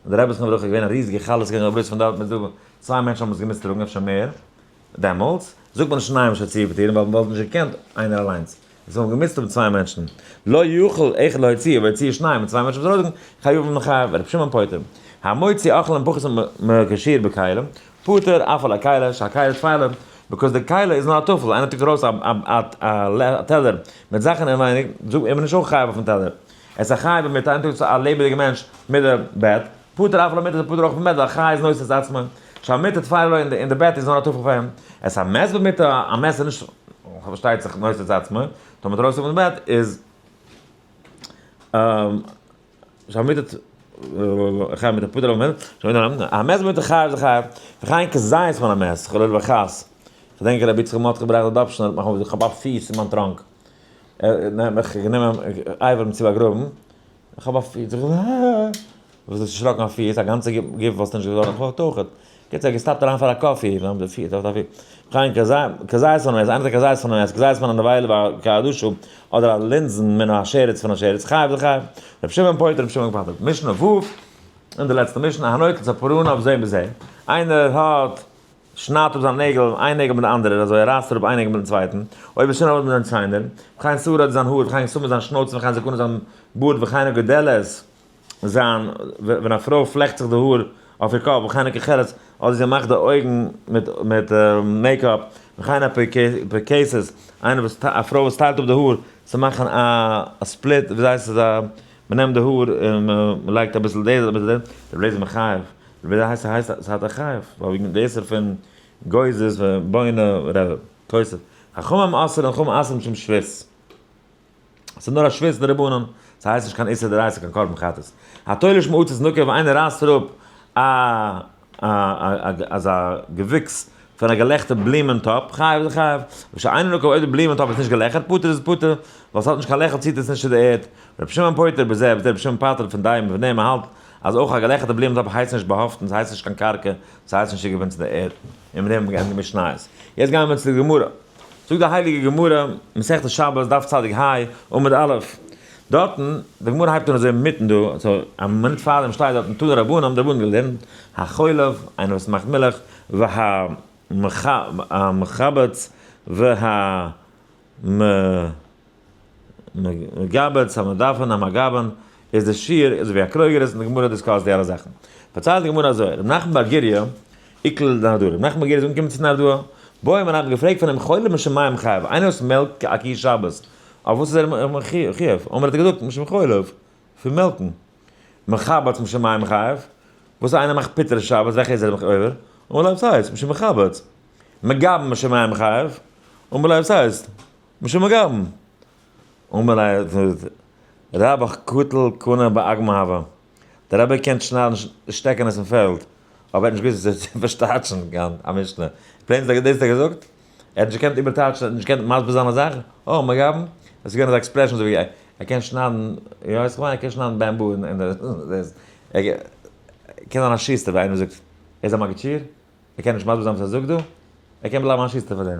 A: די רבי'ס נברכה איז געווען א ריזיגע חלה, ס'איז געווען גרויס פון דארט מיט דא, צוויי מענטשן האבן עס געמוזט טראגן, אפשר מער, דעמאלטס זאגט מען שניים שהוציאו פטורין ווייל מ'וואלט נישט געקענט איינער אליינס, עס וואלט געמוזט האבן צוויי מענטשן, לא יוכל אחד להוציא והוציאו שניים, און צוויי מענטשן וואס ארויסזאגן, חייבים חייב, ר' שמעון פוטר. המוציא אוכלים פחות מכשיעור בכלי, פטור אף על הכלי, שהכלי טפלה, because די כלי איז נאר א טפל, איינער טראגט ארויס א טעלער מיט זאכן אינווייניג, זאגט מען נישט אויך חייב אויפן טעלער, עס איז א חייב מיט איינער טראגט א לעבעדיגע מענטש מיט די בעט, פטור אף על המיטה איז פטור אויך פון בעט, ווייל חי איז נושא את עצמו, שהמיטה טפלה לו אין די בעט איז נאר א טפל פאר אים, את המת במיטה, א מת איז נישט פארשטייט זיך נושא את עצמו, טאמער ארויס פון די בעט איז. שהמיטה חייב מיט פטור אויף המת, המת במיטה חייב זה חייב, וכן כזית פון א מת, חלילה וחס. כ'דענק רבי יצחק מרדכי בראך די דאפשענער האט מיך אמאל געזאגט כ'האב א פיס אין מיין trunk. ער האט מיך גענומען אייוועלט צו באגראבן. איך האב א פיס. זאג איך הא. וואס איז דערשראקן א פיס? א גאנצע גוף וואלסטו נישט געזאגט. איך וואלט אויך. קיצור ער האט געסטאפט אריין פאר א coffee. זיי האבן די פיס. א פיס. וכן כזית פון עס. איינער האט א כזית פון עס. כזית פון א נבילה וכעדשה. אדער א לינזן מן השרץ פון א שרץ. חייב איז חייב. רבי שמעון פוטר רבי שמעון פטר'ט. משנה ו'. אין די לעצטע משנה, הנוטל צפרניו זה בזה. איינער האט שניידט אפ זיין נעגל, איין נעגל מיט די אנדערע, אזוי ער רייסט אראפ איין נעגל מיטן צווייטן, אויב איז שוין אראפ מיט זיין ציינער, וכן שערו אדער זיין האר, וכן כתומה זיין שנויץ, וכן זקנו זיין בארד, וכן הגודלת זיין, ווען א פרוי פלעכט זיך די האר אויף איר קאפ, וכן הכוחלת, אדער זי מאכט די אויגן מיט מיט makeup, וכן הפוקסת, איינער וואס א פרוי וואס טיילט אפ די האר צו מאכן א split, ווי הייסט עס א, מ'נעמט די האר און מ'לייגט אביסל דאס אביסל דאס, רבי אליעזר מחייב. ווי אזוי הייסט הייסט עס האט א חייב ווייל וועגן די איסור פון גוזז ובונה ר' כוסף חכמים אסר'ן חכמים אסר'ן משום שבות ס'איז נאר א שבות דרבנן ס'הייסט נישט קיין איסור דאורייתא קיין קרבן חטאת התולש מעציץ נקוב איינער רייסט אראפ א א אזא געוויקס פון א געלעכטע בלומען טאפ חייב איז חייב ושאינו נקוב אויב די בלומען טאפ איז נישט געלעכערט פטור איז פטור ווייל ס'האט נישט קיין לעכל ציט עס נישט צו די ערד רבי שמעון פוטר בזה בזה רבי שמעון פטר'ט פון דעם פון דעם מ'האלט אז אויך א געלעכערטע בלומען טאפ הייסט נישט באהאפטן, ס'הייסט נישט קיין קרקע, ס'הייסט נישט צוגעבינדן צו די ערד. און מיט דעם האבן מיר געענדיגט משניות. יעצט גייען מיר צו די גמרא. זאגט די הייליגע גמרא, מסכת שבת, דף צדיק ה, עמוד א', דארטן, די גמרא הייבט אן אזוי אינמיטן דא, so א מינוט פארדעם שטייט דארטן תנו רבנן, האבן די רבנן געלערנט, החולב, איינער וואס מאכט מילך, והמחבץ, וה. מגבץ, המדפן, המגבן, איז די שיעור אזוי ווי א קרויגער איז, און די גמרא discuss ט די אלע זאכן. פארציילט די גמרא אזוי, ר' נחמן בר גוריא, איקלע לנהרדעא, ר' נחמן בר גוריא איז אנגעקומען צו נהרדעא, בעו מיניה האט מען געפרעגט פון אים חולב משום מאי מיחייב, איינער וואס מעלקט א קי שבת, אויף וואס איז ער מחויב? אמר האט ער געזאגט, משום חולב, פון מעלקן. מחבץ משום מאי מיחייב, וואס איינער מאכט פיטער שבת, וועלכע איז ער עובר? אמר ליה, וואס הייסט? משום מחבץ. מגבן משום מאי מיחייב, אמר ליה, וואס הייסט? משום מגבן. אמר ליה רבך קטיל קני באגמא הוה, דער רבי קען שניידן שטעקענעס אין פעלד, אבער ער האט נישט געוואוסט וויאזוי צו פארשטייטשן א משנה. plain דאס האט ער געזאגט, ער האט נישט געקענט איבערטייטשן, ער האט נישט געקענט מסביר זיין א זאך, אה מגבן, עס איז געווען אזא expression אזוי ווי ער קען שניידן, יא איך מיין ער קען שניידן bamboo און דאס, ער קען זיין א שוסטער ווי איינער זאגט, ער איז א מגיד שיעור? ער קען נישט מסביר זיין וואס ער זאגט דא, ער קען בלייבן א שוסטער פאר דעם.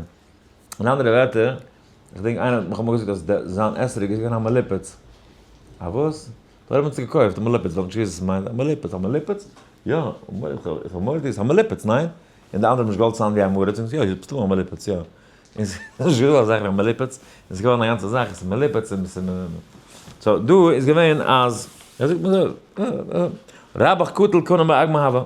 A: אין אנדערע ווערטער, איך דענק איינער האט מיך אמאל געזאגט אז זיין אתרוג איז געווען א מלופץ. א וואס? דארט האט מען עס געקויפט, א מלופץ, ווייל נישט געוואוסט וואס עס מיינט, א מלופץ, א מלופץ? יא, איך האב מורא דו ביסט א מלופץ, ניין? און די אנדערע האבן נישט געוואלט sound ווי א עם הארץ, און געזאגט יא, ביסט א מלופץ, יא. און ס'איז נישט געווען אזא זאך ווי א מלופץ, און ס'איז געווארן א גאנצע זאך, עס איז מלופץ, און עס איז so דא איז געווען אז, ער זאגט מיר אזוי, רבך קטיל קני באגמא הוה.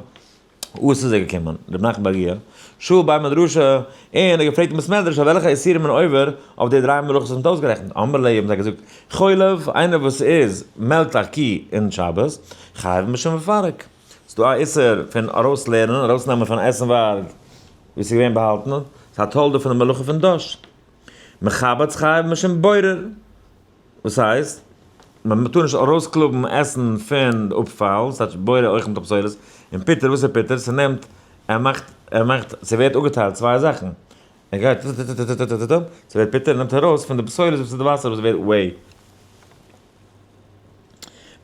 A: וואס איז ער געקומען? רבי נחמן בר גוריא, שאל בי מדרשא, און ער האט געפרעגט אין בית מדרש אויף וועלכע איסורים מען עובר אויף די דריי מלאכות וואס מען האט אויסגערעכנט, אמרו ליה האבן זיי געזאגט, חולב, איינער וואס איז מעלקט א קי אין שבת, חייב משום מפרק. ס'איז דא א איסור פון ארויסלערנען, ארויסנעמען פון עסנווארג וואו ס'איז געווען באהאלטן, ס'איז א תולדה פון די מלאכה פון דש. מחבץ חייב משום בורר. וואס הייסט? מען טאר נישט ארויסקלויבן עסן פון די אפפאל, ס'טייטש בורר אויך מיט פסולת, און פיטער, וואס איז פיטער? ס'נעמט, ער מאכט, ער מאכט, ס'ווערט אפגעטיילט צוויי זאכן, ער גייט טוטוטוטוטוטוטוטוטוט, ס'ווערט פיטער, ער נעמט ארויס פון די פסולת וואס איז די וואסער וואס ווערט וועי.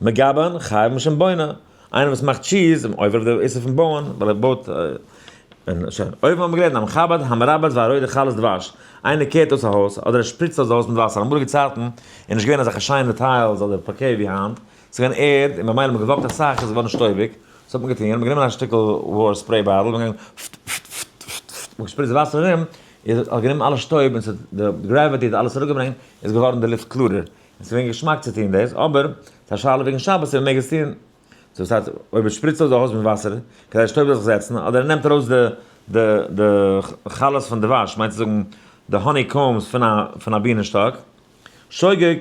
A: מגבן, חייב משום בונה, איינער וואס מאכט cheese, איז עובר אויף די איסור פון בויען, ווייל ער בויט, און שוין. אויבן האבן מיר געלערנט המכבד, המרבץ והרודה חלות דבש, איינער קערט אויס א הויז, אדער ער שפריצט אויס די הויז מיט וואסער, אמאליגע צייטן איז נישט געווען אזעלכע שיינע tiles אדער פארקעי ווי היינט, ס'איז געווען ערד און ממילא מ'האט געוואקט אסאך איז געווארן שטויביג, וואס האט מען געטון? האט מען גענומען א שטיקל וואר spray bottle און געגאנגען פט פט פט פט פט, מ'האט געשפריצט וואסער ארום, איז האט גענומען אלע שטויב און ס'האט די gravity האט אלעס אראפגעברענגט, איז געווארן די לופט קלארער. עס איז געווען געשמאק צו טון דאס, אבער ס'איז א שאלה וועגן שבת צו מ'מעג עס טון. so וואס הייסט, אויב ער שפריצט אויס די הויז מיט וואסער, כדי די שטויב זאל זיך זעצן, אדער ער נעמט ארויס די די די חלות פון דבש, מיינט צו זאגן די honey combs פון א פון א בינען שטאק, שוגג,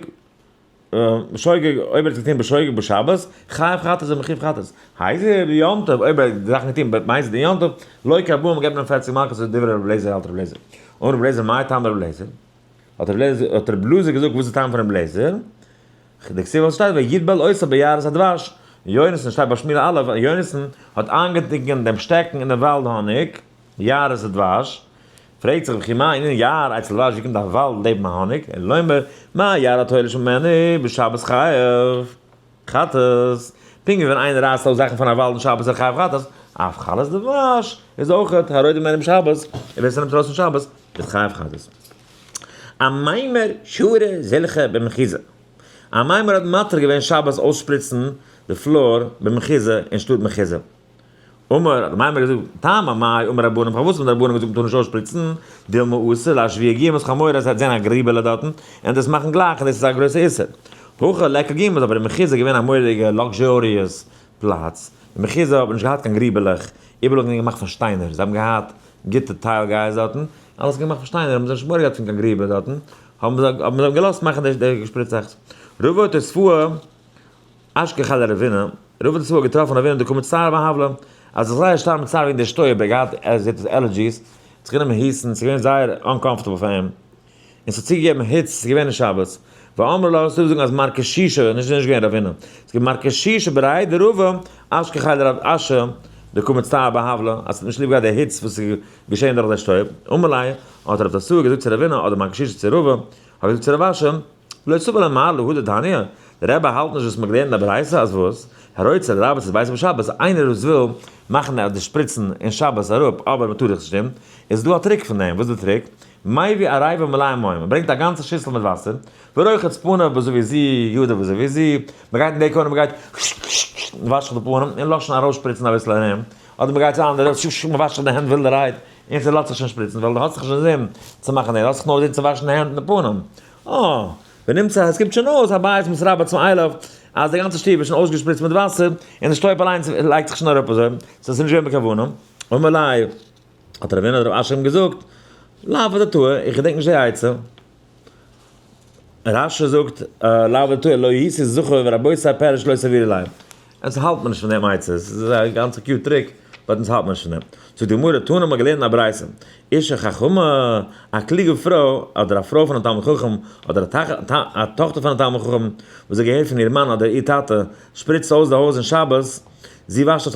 A: שוגג, אויב ער האט עס געטון בשוגג בשבת, חייב חטאת איז ער מחויב חטאת. הזיד ביום טוב, אויב ער האט די זאכן געטון במזיד אין יום טוב, לוקה ארבעים געבט מען אים פערציג מלקות, אזוי דברי רבי אליעזר האלט רבי אליעזר. אמר רבי אליעזר מאי טעמא דרבי אליעזר? האט רבי אלעזר געזאגט וואס איז טעם פון רבי אליעזר? דכתיב וואס שטייט ויטבל אותה ביערת הדבש, יונתן שטייט ביי שמואל א' אז יונתן האט איינגעטונקען דעם שטעקן אין די וואלד האניג, יערת הדבש, פרעגט זיך וכי מה ענין יער אצל דבש ווי קומט א וואלד לעבן א האניג, אלא לומר מה יער התולש ממנו בשבת חייב חטאת, פונקט ווי ווען איינער רייסט אויס זאכן פון א וואלד אין שבת איז ער חייב חטאת, אף חלות דבש איז אויכעט הרודה ממנו בשבת, און ווער ס'נעמט ארויס אין שבת איז חייב חטאת. אמימר שרא זילחא במחוזא. אמימר האט מתיר געווען שבת אויסשפריצן די floor במחוזא אין שטאט מחוזא. אמר, האט אמימר געזאגט, טעמא מאי אמור רבנן, פארוואס האבן די רבנן געזאגט מ'טאר נישט אויסשפריצן, דילמא אתי לאשוויי גומות כ'האב מורא אז ער וועט זען א גריבעלע דארטן און דאס מאכן גלייך און דאס איז א גרויסע איסור. הכא ליכא גומות אבער אין מחוזא איז געווען א מורא'דיגע luxurious פלאץ, אין מחוזא האט מען נישט געהאט קיין גריבעלעך, איבעראל איז געווען געמאכט פון שטיינער, זיי האבן געהאט גוטע tile guys דארטן, אלעס איז געמאכט פון שטיינער, האבן זיי נישט מורא געהאט פון קיין גריבער דארטן, האבן זיי האבן זיי געלאזט מאכן די געשפריצעכץ. רבא תוספאה אשכחיה לרבינא, רבא תוספאה האט געטראפן רבינא דקא מצטער בהבלא, אז זיך זייער שטארק מצטער וועגן די שטויב, ער האט געהאט ער זעט אויס allergies, האט זיך גענומען היסן, ס'איז געווען זייער uncomfortable פאר אים, און ס'האט צוגעגעבן היץ, ס'איז געווען אין שבת. ואמרי לה, ס'דא וואס זאגן אז מר קשישא, נישט נישט געווען רבינא, ס'איז געווען מר קשישא בריה דרבא אשכחיה לרב אשי דקא מצטער בהבלא, אז ס'האט נישט ליב געהאט די היץ וואס איז געשען דורך די שטויב, אמר ליה, האט רב תוספאה געזאגט צו רבינא, אדער מר קשישא צו רבא, האט געזאגט צו רב אשי, לא סבר לה מר להא דתניא, דער רבי האלט נישט וואס מ'האט געלערנט אין א ברייתא אז וואס? הרוצה לרבות את ביתו בשבת, איינער וואס וויל מאכן אז די שפריצן אין שבת אראפ אבער מ'טאר דאך נישט טון, איז דא א trick פון דעם, וואס איז די trick? מביא עריבה מלאה מים, מ'ברענגט א גאנצע שיסל מיט וואסער, ורוחץ פניו בזוית זו, ידיו בזוית זו, מ'גייט אין די corner מ'גייט וואשן די פנים און לאזן ארויסשפריצן אביסל ארום, אדער מ'גייט צו אנדערע מ'וואשט זיך די הענט ווילדערהייט, און ס'לאזט זיך שוין שפריצן ווייל דו האסט זיך נישט אינזין צו מאכן דעם, דו האסט זיך נאר אינזין צו וואשן די הענט און די פנים. אה, ונמצא עס קומט שוין אויס הבית מתרבץ מאליו, אז די גאנצע שטוב איז שוין אויסגעשפריצט מיט וואסער, און די שטויב אליינס לייגט זיך שוין אראפ אזוי, so עס איז נישט געווען בכוונה. אמר ליה, האט רבינא רב אשי אים געזאגט, לאו אדעתאי, איך געדענק נישט די עצה. רש"י זאגט, לאו אדעתאי, לא הייתי זכור ורבותי פירוש לא סבירא ליה. אונז האלט מען נישט פון דעם עצה, עס איז א גאנצע cute trick, but אונז האלט מען נישט פון דעם. זאגט די גמרא, תנא מ'האט געלערנט אין א ברייתא, אישה חכמה, א קלוגע פרוי, אדער א פרוי פון א תלמיד חכם, אדער א טאכטער פון א תלמיד חכם, וואס זי געהערט פון איר מאן אדער איר טאטע, שפריצט אויס די הויז אין שבת, זי וואשט אויס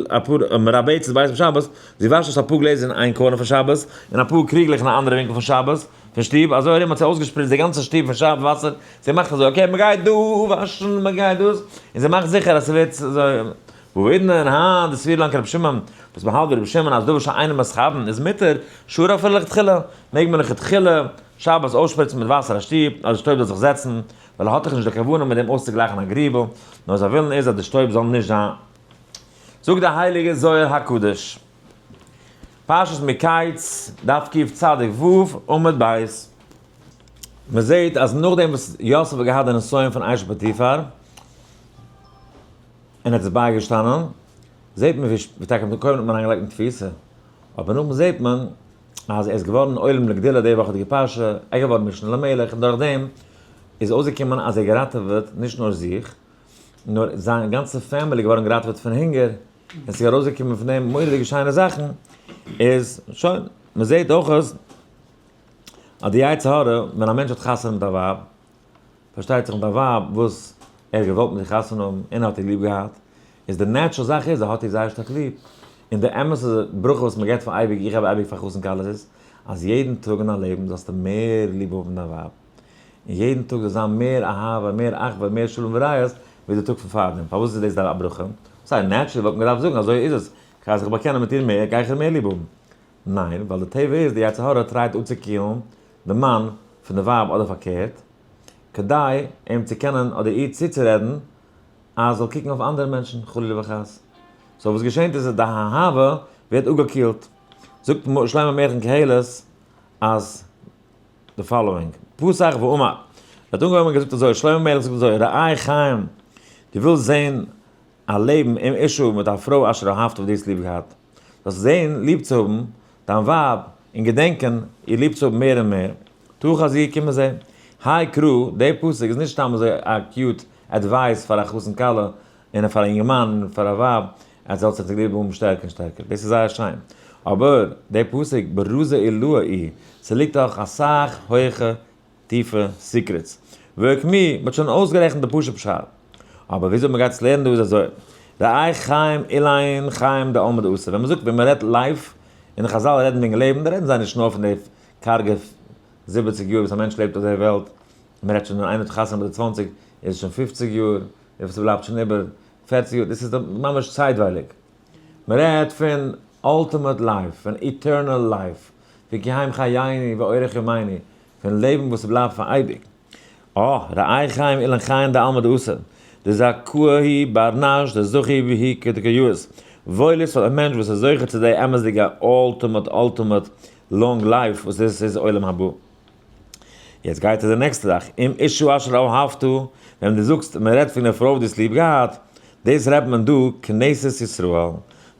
A: אפאר מרבצת בית בשבת, זי וואשט אויס אפאר גלעזער אין איין corner פון שבת, און אפאר קריגלעך אין א אנדערע ווינקל פון שבת, פון שטוב, אזוי ארום האט זי אויסגעשפריצט די גאנצע שטוב פון שבת וואסער, זי מאכט אזוי, okay מ'גייט דא וואשן, מ'גייט דאס, און זי מאכט זיכער אז ס'ווערט אזוי, והאידנא און היינט דסבירא לן כרבי שמעון, וואס מ'האלט ווי רבי שמעון אז דבר שאינו מתכוין איז מותר, שרי אפילו לכתחילה, מעג מען לכתחילה שבת אויסשפריצן מיט וואסער א שטוב, אז די שטויב זאל זיך זעצן, ווייל ער האט דאך נישט די כוונה מיט דעם אויסצוגלייכן א גריבל, נאר זיין ווילן איז אז די שטויב זאל נישט זיין. זאגט דער הייליגער זוהר הקדוש, פרשת מקץ, דף קצ ו, עמוד ב', מען זעט אז נאכדעם וואס יוסף האט געהאט די נסיון פון אשת פוטיפר, און האט עס בייגעשטאנען, זעט מען ווי טאקע קודם האט מען אריינגעלייגט אין תפיסה, אבער נאכדעם זעט מען אז ער איז געווארן עולם לגדולה די וואכעדיגע פרשה, ער איז געווארן משנה למלך, און דורך דעם איז אויסגעקומען אז ער געראטעוועט נישט נאר זיך, נאר זיין גאנצע family איז געווארן געראטעוועט פון הונגער, און ס'איז ארויסגעקומען פון דעם מורא'דיגע שיינע זאכן, איז שוין, מ'זעט אויך אז די יצר הרע, ווען א מענטש האט חתונה מיט א ווייב, פארשטייט זיך מיט א ווייב וואס ער האט געוואלט מיט איר חתונה האבן און ער האט איר ליב געהאט, איז די natural זאך איז ער האט איר זייער שטארק ליב, און די אמת'ע ברכה וואס מען געבט פאר אייביג, איך געב אייביג פאר חתן כלות איז, אז יעדן טאג אין דיין לעבן זאלסטו מער ליב האבן דיין ווייב, און יעדן טאג זאל זיין מער אהבה, מער אחווה, מער שלום ורעות, ווי די טאג פון פארדעם, פארוואס איז דאס א ברכה? סיי natural וואלט מען געדארפט זאגן אזוי איז עס, כ'גיי זיך באקענען מיט איר מער, גיי איך איר מער ליב האבן. ניין, ווייל די טבע איז, די יצר הרע try ט אפצוקילן די מאן פון די ווייב אדער פארקערט, כדי אים צו קענען אדער איר צוצורעדן אז זאל קוקן אויף אנדערע מענטשן חלילה וחס. so וואס געשענט איז אז די אהבה ווערט אפגעקילט. זאגט שלמה המלך אין קהלת אז די following, פתח ואמר, ער האט אנגעהויבן און געזאגט אזוי, שלמה המלך זאגט אזוי, ראה חיים, דו ווילסט זען א לעבן עם אשה מיט א פרוי אשר אהבת וואס דו האסט ליב געהאט, זאלסט זען ליב צו האבן דיין ווייב און געדענקען איר ליב צו האבן מער און מער, תא חזי קום און זע. האי קרא, דער פסוק איז נישט סתם אזוי א cute advice פאר א חתן כלה און פאר א אינגערמאן און פאר א ווייב אז זאלסט זיך ליב האבן שטערקער און שטערקער, דאס איז זייער שיין, אבער דער פסוק ברזא עילאה אי, ס'ליגט דאך אסאך הויכע טיפע secrets. ואוקמוה, מ'האט שוין אויסגערעכנט די פשוט פשט. אבער וויאזוי מ'גייט עס לערנען דא איז אזוי. ראה חיים אלין חיים דעלמא דאתי. ווען מ'זאגט ווען מ'רעדט life. און חזל רעדן וועגן לעבן, רעדן זיי נישט נאר פון די קארגע 70 יאר וואס א מענטש לעבט אויף דער וועלט, מען רעדט שוין ווען איינער האט חתונה ביי די 20 איז עס שוין 50 יאר, און ס'בלייבט שוין איבער 40 יאר, דאס איז ממש צייטווייליג. מען רעדט פון ultimate life, פון eternal life, פון כי הם חיינו ואורך ימינו, פון לעבן וואס ס'בלייבט פאר אייביג. אה, ראה חיים אילן חיים דעלמא דאתא, דזכאה הוא בר נש דזכי בהו כדקא יאות. וואויל איז פאר א מענטש וואס איז זוכה צו די אמת'דיגע ultimate ultimate long life וואס דאס איז עולם הבא. יעצט גייט ער די נעקסטע זאך, אם אשה אשר אהבת, ווען דו זאגסט מען רעדט פון די פרוי וואס דו האסט ליב געהאט, דאס רעדט מען דא כנסת ישראל,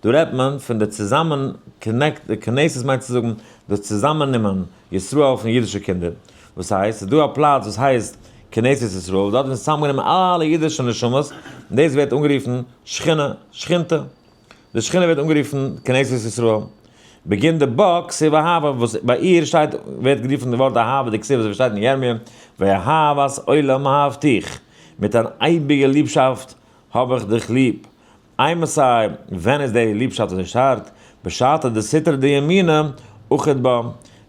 A: דא רעדט מען פון די צוזאמען connect, די כנסת מיינט צו זאגן דאס צוזאמעננעמען ישראל פון אידישע קינדער, וואס הייסט, ס'איז דא א פלאץ וואס הייסט כנסת ישראל, דארט ווערן צוזאמגענומען אלע אידישע נשמות, און דאס ווערט אנגערופן שכינה, שכינתא. די שכינה ווערט אנגערופן כנסת ישראל. בגין דבה כתיב אהבה, וואס ביי איר שטייט, ווערט גערופן די ווארט אהבה, דכתיב אזוי ווי שטייט אין ירמיה, ואהבת עולם אהבתיך, מיט אן אייביגע ליבשאפט האב איך דיך ליב. אימתי, ווען איז די ליבשאפט אזוי שטארק? בשעתא דסטרא דימינא אחיד בה,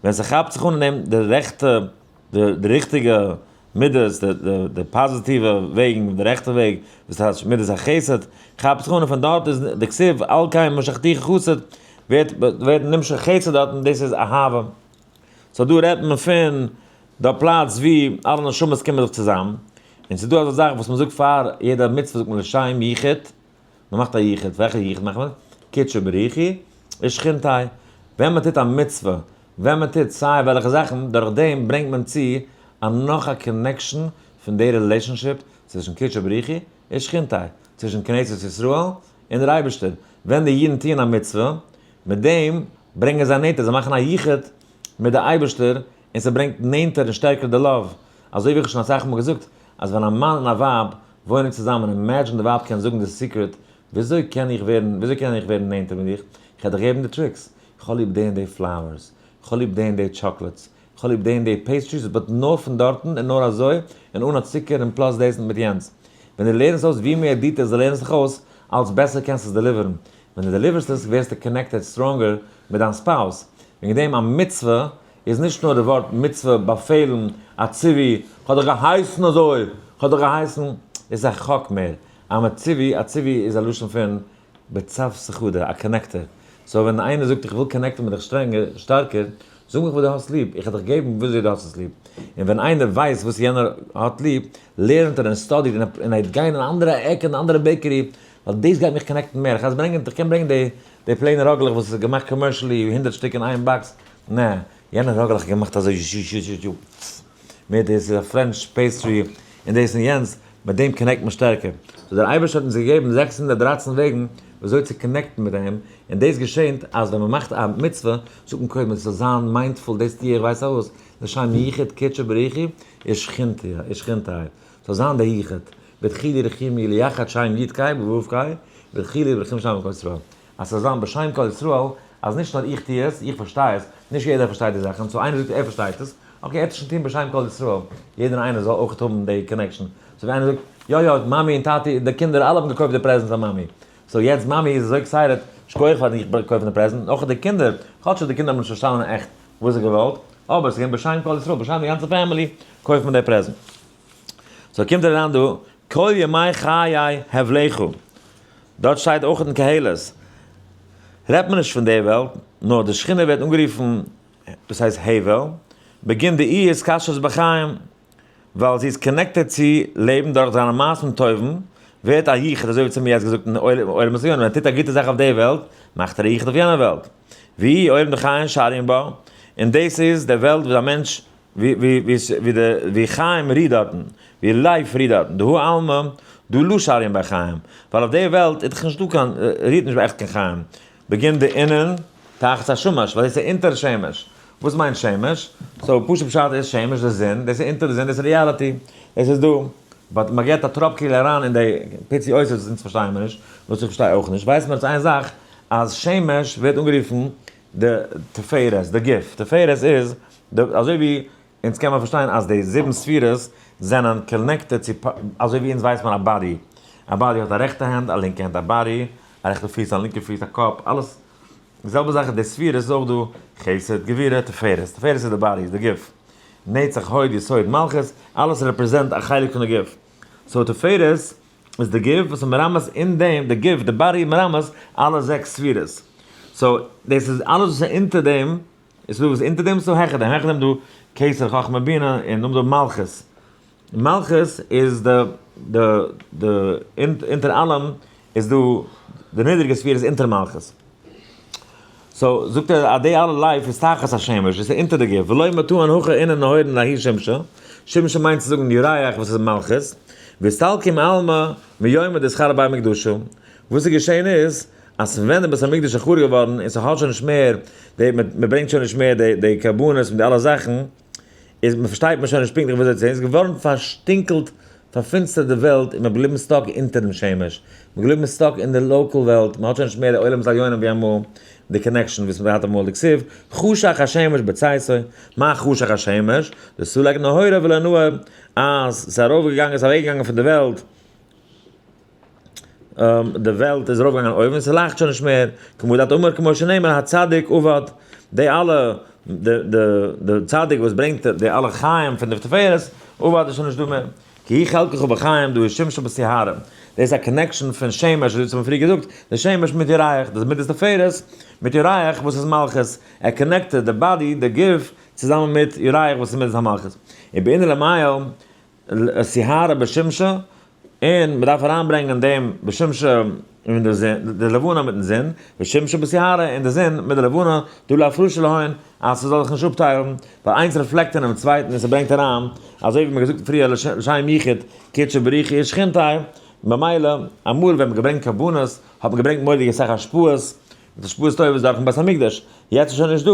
A: ווען ס'כאפט זיך אן אין דעם די רעכטע, די ריכטיגע מידות, די פאזיטיווע וועגן, די רעכטע וועג, וואס הייסט מידת החסד, כאפט זיך אן און פון דארט איז די כתיב על כן משכתיך חסד, ווערט ווערט נמשך חסד דארט און דאס איז אהבה. so דא רעדט מען פון די פלאץ ווי אלע נשמות קומען זיך צוזאם, און ס'איז דא אזא זאך וואס מ'זאגט פאר יעדע מצוה זאגט מען לשם יחוד, מ'מאכט א יחוד, וועלכע יחוד מאכט מען? קודשא בריך הוא ושכינתיה. ווען מ'טוט א מצוה, ווען מ'טוט סיי וועלכע זאכן, דורך דעם ברענגט מען צו א נאך א connection פון די relationship צווישן קודשא בריך הוא ושכינתיה, צווישן כנסת ישראל און דער אייבערשטער. ווען די אידן טוען א מצוה, מיט דעם ברענגען זיי נענטער, זיי מאכן א יחוד מיט די אייבערשטער, און ס'ברענגט נענטער און שטערקער די love. אזוי ווי איך האב שוין אסאך מאל געזאגט, אז ווען א מאן און א ווייב וואוינען צוזאמען, imagine די ווייב קען זאגן די secret, וויאזוי קען איך ווערן, וויאזוי קען איך ווערן נענטער מיט דיך? איך וועל דיך געבן די tricks, איך האב ליב די און די flowers, איך האב ליב די און די chocolates, איך האב ליב די און די pastries, but נאר פון דארטן און נאר אזוי, און אן א צוקער און plus דאס מיט יענץ. ווען דו לערנסט אויס ווי מער details דו לערנסט דיך אויס, אלץ בעסער קענסטו עס deliver ן. ווען דו deliver סט עס ווערסטו connected stronger מיט דיין spouse. וועגן דעם א מצוה איז נישט נאר די ווארט מצוה, באפעלן, א ציווי, כ'האב דיך געהייסן אזוי, כ'האב דיך געהייסן, איז א חק מער. א מציווי, א ציווי איז א לשון פון בצוותא חדא, א connector. so ווען איינער זאגט איך וויל connect ן מיט דיך שטרענגער, שטארקער, זאג מיך וואס דו האסט ליב, איך וועל דיך געבן וויאזוי דו האסט עס ליב. און ווען איינער ווייסט וואס יענער האט ליב, לערנט ער און study ט און ער וועט גיין אין אנדערע עק אין אנדערע bakery, ווייל דאס גייט מיך connect ן מער. איך ברענגען, איך קען ברענגען די די plain ע ראגעלעך וואס איז געמאכט commercially 100 שטיק אין איין box, נע, יענע ראגעלעך איז געמאכט אזוי מיט דאס איז א French pastry און דאס און יענץ, מיט דעם connect מען שטערקער. so דער אייבערשטער האט אונז געגעבן 613 וועגן וויאזוי צו connect ן מיט אים, און דאס געשענט אז ווען מען מאכט א מצוה, זאגט מען קודם עס זאל זיין mindful, דאס טו איך ווייס איך וואס, לשם יחוד קודשא בריך הוא ושכינתיה, ושכינתיה, זאל זיין דער יחוד, בדחילו ורחימו ליחד שם יוד קיי ווו קיי, בדחילו ורחימו שם כל ישראל. אז ס'זאל זיין בשם כל ישראל, אז נישט נאר איך טו עס, איך פארשטיי עס, נישט יעדער פארשטייט די זאכן, so איינער זאגט ער פארשטייט עס, okay, ער האט עס שוין טון בשם כל ישראל, יעדער איינער זאל אויך האבן די connection. so ווי איינער זאגט, יא יא, מאמי און טאטי, די קינדער אלע האבן געקויפט די present פאר מאמי. so יעצט מאמי איז אזוי excited, שכוח פארן איך קויפן די present, אויך די קינדער, כאטש די קינדער האבן נישט פארשטאנען עכט וואס זיי געוואלט, אבער עס איז געווען בשם כל ישראל, בשם די גאנצע family, קויפט מען די present. so קומט ער אריין דא, כל ימי חיי הבלך. דארט שטייט אויך אין קהלת, רעדט מען נישט פון די וועלט, נאר די שכינה ווערט אנגערופן, דאס הייסט הבל, בגין דאיהי התקשרות בחיים, ווייל זי איז connected צו לעבן דורך זיינע מעשים טובים, ווערט א יחוד, אזוי ווי צו מיר יעצט געזאגט אין עולם מסוים, ווען ער טוט א גוטע זאך אויף די וועלט, מאכט ער א יחוד אויף יענע וועלט. והיא עולם דחיים שריים בה, און דאס איז די וועלט וואס א מענטש, ווי חיים רוהט דארטן, ווי life רוהט דארטן, דהא עלמא דא לא שריים ביה חיים, ווייל אויף די וועלט איז דאך נישטא קיין, רוהט נישט ביי עכט קיין חיים, בגין דאינון תחת השמש, ווייל דאס איז אונטער שמש, וואס מיינט שמש? so פשוט פשט איז שמש די זון, דאס איז אונטער די זון, דאס איז reality, דאס איז דא, but מען געבט א טראפ כאילו אריין אין די פיצי אותיות וואס אונז פארשטייען מיר נישט, וואס איך פארשטיי אויך נישט, ווייסט מען אז איין זאך, אז שמש ווערט אנגערופן די תפארת, די גוף, תפארת איז, אזוי ווי אונז קען מען פארשטיין אז די זיבן ספירות זענען connected צו, אזוי ווי אונז ווייסט מען א body, א body האט א רעכטע הענט, א לינקע הענט, א body, א רעכטע פיס, א לינקע פיס, א קאפ, אלעס. די זעלבע זאך איז די ספירות איז אויך דא חסד, גבורה, תפארת, תפארת איז די body, איז די גוף, נצח, הוד, יסוד, מלכות, אלעס represent א חלק פון די גוף, so תפארת איז די גוף וואס איז מרמז אין דעם, די גוף, די body מרמז אלע זעקס ספירות, so דאס איז אלעס וואס איז אונטער דעם, איז דא וואס אונטער דעם, ס'דא העכער דעם, העכער דעם דא כתר, חכמה, בינה, און נאכדעם דא מלכות. מלכות איז די די די אונטער אלעם איז דא די נידריגע ספירה איז אונטער מלכות. so זאגט ער אז די אלע life איז תחת השמש, עס איז אונטער די גוף, ולא מטאן הכא אינון נהורין לההוא שמשא, שמשא מיינט צו זאגן ירח וואס איז מלכות, ואסתלקו מעלמא מיומא דאתחרב בי מקדשא, וואס איז געשען איז אז פון ווען די בית המקדש איז חרוב געווארן און ס'האט שוין נישט מער די מען ברענגט שוין נישט מער די די קרבנות מיט די אלע זאכן, איז מען פארשטייט מען שוין נישט פונקטליך וויאזוי צו זען, איז געווארן פארשטינקלט פארפינסטערט די וועלט און מען בליבן stuck אונטער דעם שמש, מען געבליבן stuck אין די local וועלט, מען האט שוין נישט מער די עולמות עליונים ווי אמאל, די connection וואס מען האט געהאט אמאל, דכתיב, חשך השמש בצאתו, מה חשך השמש? דסלק נהורא ולא נהר, אז ס'איז ארויפגעגאנגען, ס'איז אוועקגעגאנגען פון די וועלט, די וועלט איז ארויפגעגאנגען אויבן, ס'לייכט שוין נישט מער, כמו דאת אמר כמו שנאמר הצדיק אבד, די אלע, די צדיק וואס ברענגט די אלע חיים פון די תפארת, אבד איז שוין נישט דא מער, כי חלקך בחיים דא איז שמשא בסיהרא, דאס איז א connection פון שמש, אזוי ווי מ'האט פריער געזאגט, די שמש מיט ירח, דאס מידת תפארת מיט ירח וואס איז מלכות, ער connect ט די body, די גוף, צוזאמען מיט ירח וואס איז מידת המלכות. ובענין למעלה סיהרא בשמשא, און מען דארף אריינברענגען דעם בשמשא אין די זון, די לבנה מיטן זון, ושמשא בסיהרא און די זון מיט די לבנה, דהא לאפרושי להון, אז ס'זאל זיך נישט אפטיילן, ווייל איינס reflect אינעם צווייטן און ס'ברענגט אריין, אזוי ווי מ'האט געזאגט פריער לשם יחוד קודשא בריך הוא ושכינתיה, ממילא אמאל ווען מ'האט געברענגט קרבנות האט מען געברענגט מורא'דיגע אסאך השפעות, מיט השפעות טובות דורכן בית המקדש, יעצט איז שוין נישט דא,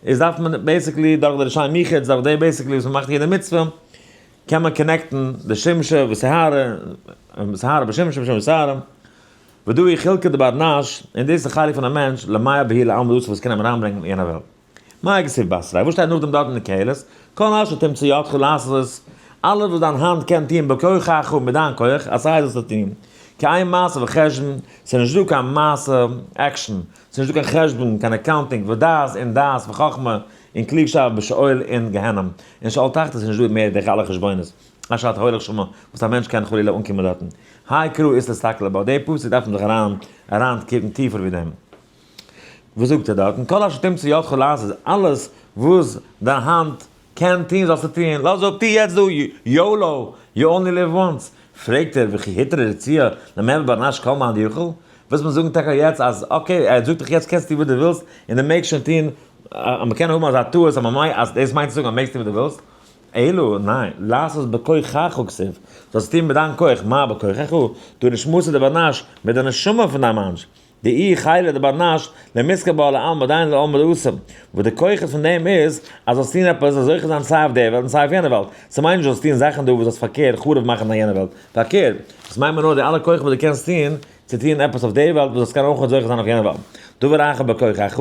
A: איז דארף מען basically דורך די לשם יחוד, דורך די basically וואס מ'מאכט יעדע מצוה, קען מען connect ן די שמשא וסיהרא, סיהרא בשמשא ושמשא בסיהרא, ודא הוא חולקא דבר נש, און דאס איז די חלק פון א מענטש, למעלה בהי לעלמא דאתי וואס קען אים אריינברענגען אין יענע וועלט. מאי כתיב בתריה, וואס שטייט נאכדעם דארט אין די קהלת, כל אשר תמצא ידך לעשות, אלעס וואס דיין האנט קען טון בכוחך מיט דיין כח, עשה זאלסטו טון, כי אין מעשה וחשבון, ס'איז נישט דא קיין מעשה, action, ס'איז נישט דא קיין חשבון, קיין accounting, ודעת און דעת וחכמה און קלוגשאפט בשאול אין גיהנום, אין שאול תחתית איז נישט דא מער די אלע חשבונות, אשר אתה הולך שמה, וואס א מענטש קען חלילה אנקומען דארטן. האי קרא אית לאסתכלא בה, די פסוק דארף מען זיך אריין אריין קוקן טיפער ווי דעם. וואס זאגט ער דארטן? כל אשר תמצא ידך לעשות, אלעס וואס דיין האנט קען טון זאלסטו טון, לאז אפ, טו יעצט דא, YOLO, you only live once. פרעגט ער, וכי הותרה רצועה למהוי בר נש כל מאן דיכול? ווילסט מיר זאגן טאקע יעצט אז okay, ער זאגט דיך יעצט קענסט טון וואס דו ווילסט, און דו מעגסט שוין טון, אז מ'קען האבן אזא טעות אז מ'מיינט אז דאס מיינט צו זאגן אז מעגסט טון וואס דו ווילסט, אלא, ניין, לעשות בכוחך כתיב, זאלסט טון מיט דיין כח, מה בכוחך? דא נשמתא דבר נש, מיט די נשמה פון דיין מענטש, דאיהי חילא דבר נש, למיזכי בה לעלמא דין לעלמא דאתי, וואס די כוחות פון דעם איז, אז זאלסט טון עפעס, זאלסט זוכה זיין סיי אויף דער וועלט און סיי אויף יענער וועלט, ס'מיינט נישט זאלסט טון זאכן דא וואס זאלסט פארקערט חרוב מאכן דיין יענע וועלט, פארקערט, דאס מיינט מען נאר די אלע כוחות וואס דו קענסט טון, צו טון עפעס אויף דער וועלט וואס זאלסט קענען אויך זוכה זיין אויף יענער וועלט. דבר אחר בכוחך,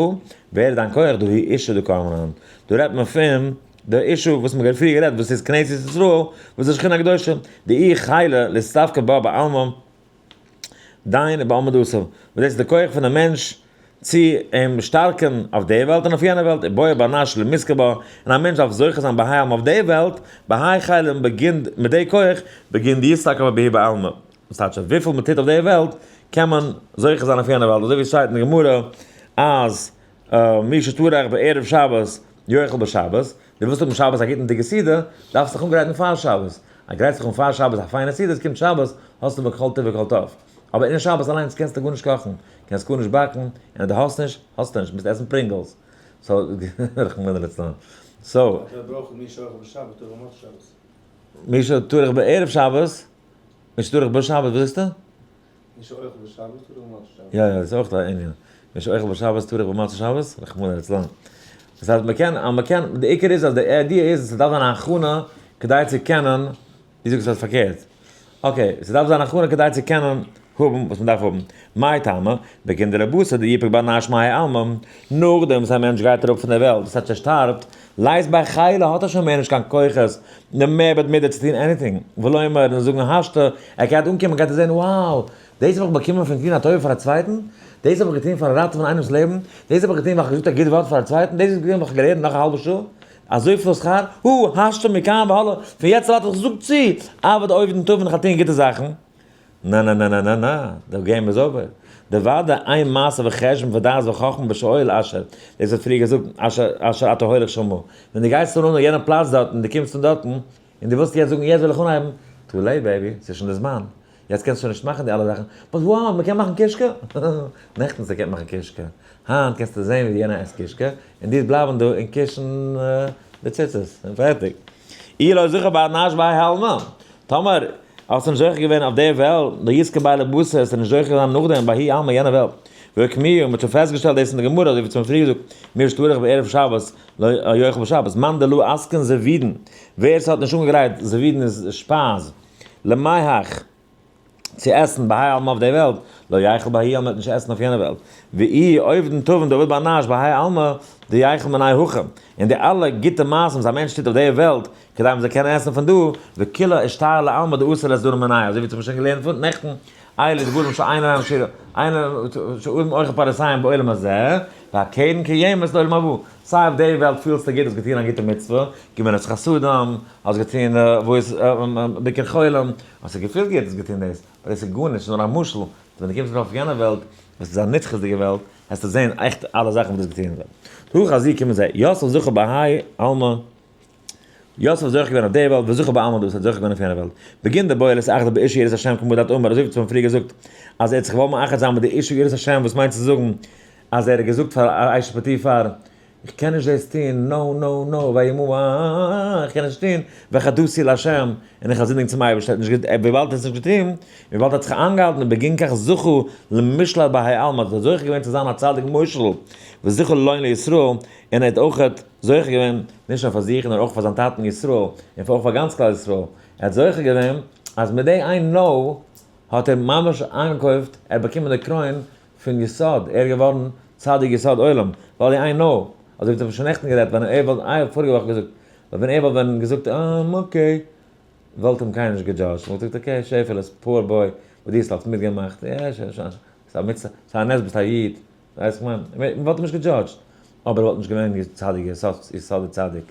A: ווער איז דיין כח דא היא אשה דקאמרן, דא רעדט מען פון די אשה וואס מען האט פריער גערעדט וואס איז כנסת ישראל, וואס איז שכינה הקדושה, דאיהי חילא לאסתפקא בה בעלמא דין בעלמא דאתי, וואס דאס איז די כח פון די מענטש צו אים שטארקען אויף די וועלט און אויף יענע וועלט, ובעי בר נש למיזכי בה, און א מענטש דארף זוכה זיין בהאי עלמא אויף די וועלט, בהאי חילא בגין מיט די כח, בגין דיסתפק בהו בעלמא. וואס טייטש אז וויפיל מען טוט אויף די וועלט קען מען זוכה זיין אויף יענע וועלט, אזוי ווי עס שטייט אין די גמרא אז מי שטרח בערב שבת יאכל בשבת, דו ווילסט האבן שבת א גוטן דיגע סעודה, דארפסט דיך אנגרייטן פאר שבת, אז גרייטסט דיך אן פאר שבת א פיינע סעודה, עס קומט שבת האסטו בכל טוב וכל טוב, אבער אין שבת אליינס קענסטו גארנישט קאכן, קענסט גארנישט באקן, און אז דו האסט נישט, האסטו נישט, מוזט עסן Pringles, so רחמנא לצלן, so.
C: מי שאוכל בשבת טורח במוצאי שבת.
A: מי שטרח בערב שבת. מי שטרח בשבת, וואס זאגסטו?
C: מי שאוכל בשבת טורח במוצאי שבת.
A: יא יא, דאס איז אויך א ענין. מי שאוכל בשבת טורח במוצאי שבת, רחמנא לצלן. דאס הייסט מ'קען, אז מ'קען, די עיקר איז אז די idea איז אז ס'דארף זיין א הכנה כדי צו קענען, דו זאגסט אז פארקערט. okay, ס'דארף זיין הכנה כדי צו קענען. האבן וואס מען דארף האבן. מאי טעמא, בגין דרבותא דיפוק בר נש מהאי עלמא, נאכדעם וואס א מענטש גייט אראפ פון דער וועלט, דאס הייסט ער שטארבט, לית ביה חילא האט ער שוין מער נישט קיין כוחות, למעבד מידי צו טון anything, ולומר און זאגן השתא, ער גייט אנקומען גייט ער זען wow, דאס האב איך באקומען פון טון א טובה פאר א צווייטן, דאס האב איך געטון פארן ראטעווען איינעמס לעבן, דאס האב איך געטון ווייל איך האב געזאגט א גוט ווארט פאר א צווייטן, דאס האב איך געטון ווייל איך האב געלערנט נאך א האלבע שעה, אזויפיל שכר, הו, השתא מכאן והלאה, פון יעצט לייט איך זאג צו, עבד עובדין טבין איך וועל טון גוטע זאכן. נא נא נא נא נא נא, די game איז over. די וואדע איין מעשה וחשבון ודעת וחכמה בשאול אשר, דאס האט פריער געזאגט, אשר אשר אתה הולך שמה. ווען דו גייסט אן אן יענע פלאץ דארטן, דו קומסט פון דארטן, און דו ווילסט יעצט זאגן יעצט וויל איך אנהייבן, too late baby, ס'איז שוין די זמן. יעצט קענסטו שוין נישט מאכן די אלע זאכן. but wow, מ'קען מאכן קישקע? נעכטן האסטו געקענט מאכן קישקע. היינט קענסטו זען ווי יענער עסט קישקע, און דו וועסט בלייבן דא און קישן די ציצית, און פערטיג. אי לא זכה בר נש בהאי עלמא. טאמער האסטו נישט זוכה געווען אויף דער וועלט, לא יזכה בה לבסוף, וועסטו נישט זוכה זיין נאכדעם בהאי עלמא יענע וועלט. ואוקמוה, מ'האט שוין פעסטגעשטעלט דאס אין די גמרא, אזוי ווי צום פריער געזאגט, מי שטרח בערב שבת לא יאכל בשבת, מאן דלא אתקין זבידין, ווער ס'האט נישט אנגעגרייט זבידין איז שפייז, למיהך, צו עסן בהאי עלמא אויף דער וועלט, לא ייכל בהאי עלמא וועט נישט עסן אויף יענע וועלט, ואי עובדין טבין דעבד בר נש בהאי עלמא דיכול מיניה הכא, און די אלע גוטע מעשים וואס א מענטש טוט אויף דער וועלט כדי מען זאל קענען עסן פון דא, וכולא אשתייר לעלמא דאתי לאתדני מיניה, אזוי ווי האט מען שוין געלערנט פון נעכטן, אלו דברים שאין להם שיעור, אין שאדם אוכל פירותיהם בעולם הזה, והקרן קיימת לעולם הבא, סיי אויף דער וועלט פילסטו גוט האסט געטון א גוטע מצוה, גמילות חסדים, האסט געטון וואס ביקור חולים, האסט זיך געפילט גוט האסט געטון דאס, אבער דאס איז גארנישט, ס'איז נאר א משל, ווען דו קומסט ארויף אויף יענע וועלט, וואס איז א נצחיות'דיגע וועלט, וועסטו זען עכט אלע זאכן וואס דו האסט געטון. תא חזי קומען זיי, יוסף זכה בהאי עלמא, יוסף איז זוכה געווען אויף די וועלט, וזכה בעלמא דאס האט זוכה געווען אויף יענע וועלט. בגין דבעי לאתאחדא באשה יראת השם כמה דאת אמר, אזוי ווי האבן פריער געזאגט, אז ער האט זיך געוואלט מאחד זיין מיט די אשה יראת השם, וואס מיינט צו זאגן, אז ער האט געזאגט פאר אשת פוטיפר, איך קען נישט דאס טון, no no no, וימאן, איך קען נישט טון, וחטאתי לה', און איך האב זינדיגט צום אייבערשטן, ער האט נישט געט, וויבאלד ער האט עס נישט געטון, וויבאלד ער האט זיך איינגעהאלטן און בגין כך זכו למשלט בהאי עלמא, האט ער זוכה געווען צו זיין א צדיק מושל, וזכו ללון לישראל, און ער האט אויך זוכה געווען, נישט נאר פאר זיך, נאר אויך פאר זיין טאטן ישראל, און אויך פאר גאנץ כלל ישראל, ער האט זוכה געווען, אז מיט די איין no, האט ער ממש איינגעקויפט, ער האט באקומען די קרוין פון יסוד, ער איז געווארן צדיק יסוד עולם, ווייל די איין no, אזוי ווי מ'האט שוין נעכטן גערעדט, ווען ער וואלט, איי פאריגע וואך געזאגט, ווען ער וואלט ווען געזאגט אםם okay, וואלט אים קיינער נישט געדזשאדזשט, מ'וואלט געזאגט okay שעפעלע, poor boy, וואס דו האסט אלס מיטגעמאכט, יא שוין שוין, ס'איז א מצוה, ס'איז א נס ביסט א איד, ווייסט וואס כ'מיין, מ'וואלט אים נישט געדזשאדזשט, אבער ער וואלט נישט געווען צדיק יסוד הצדיק,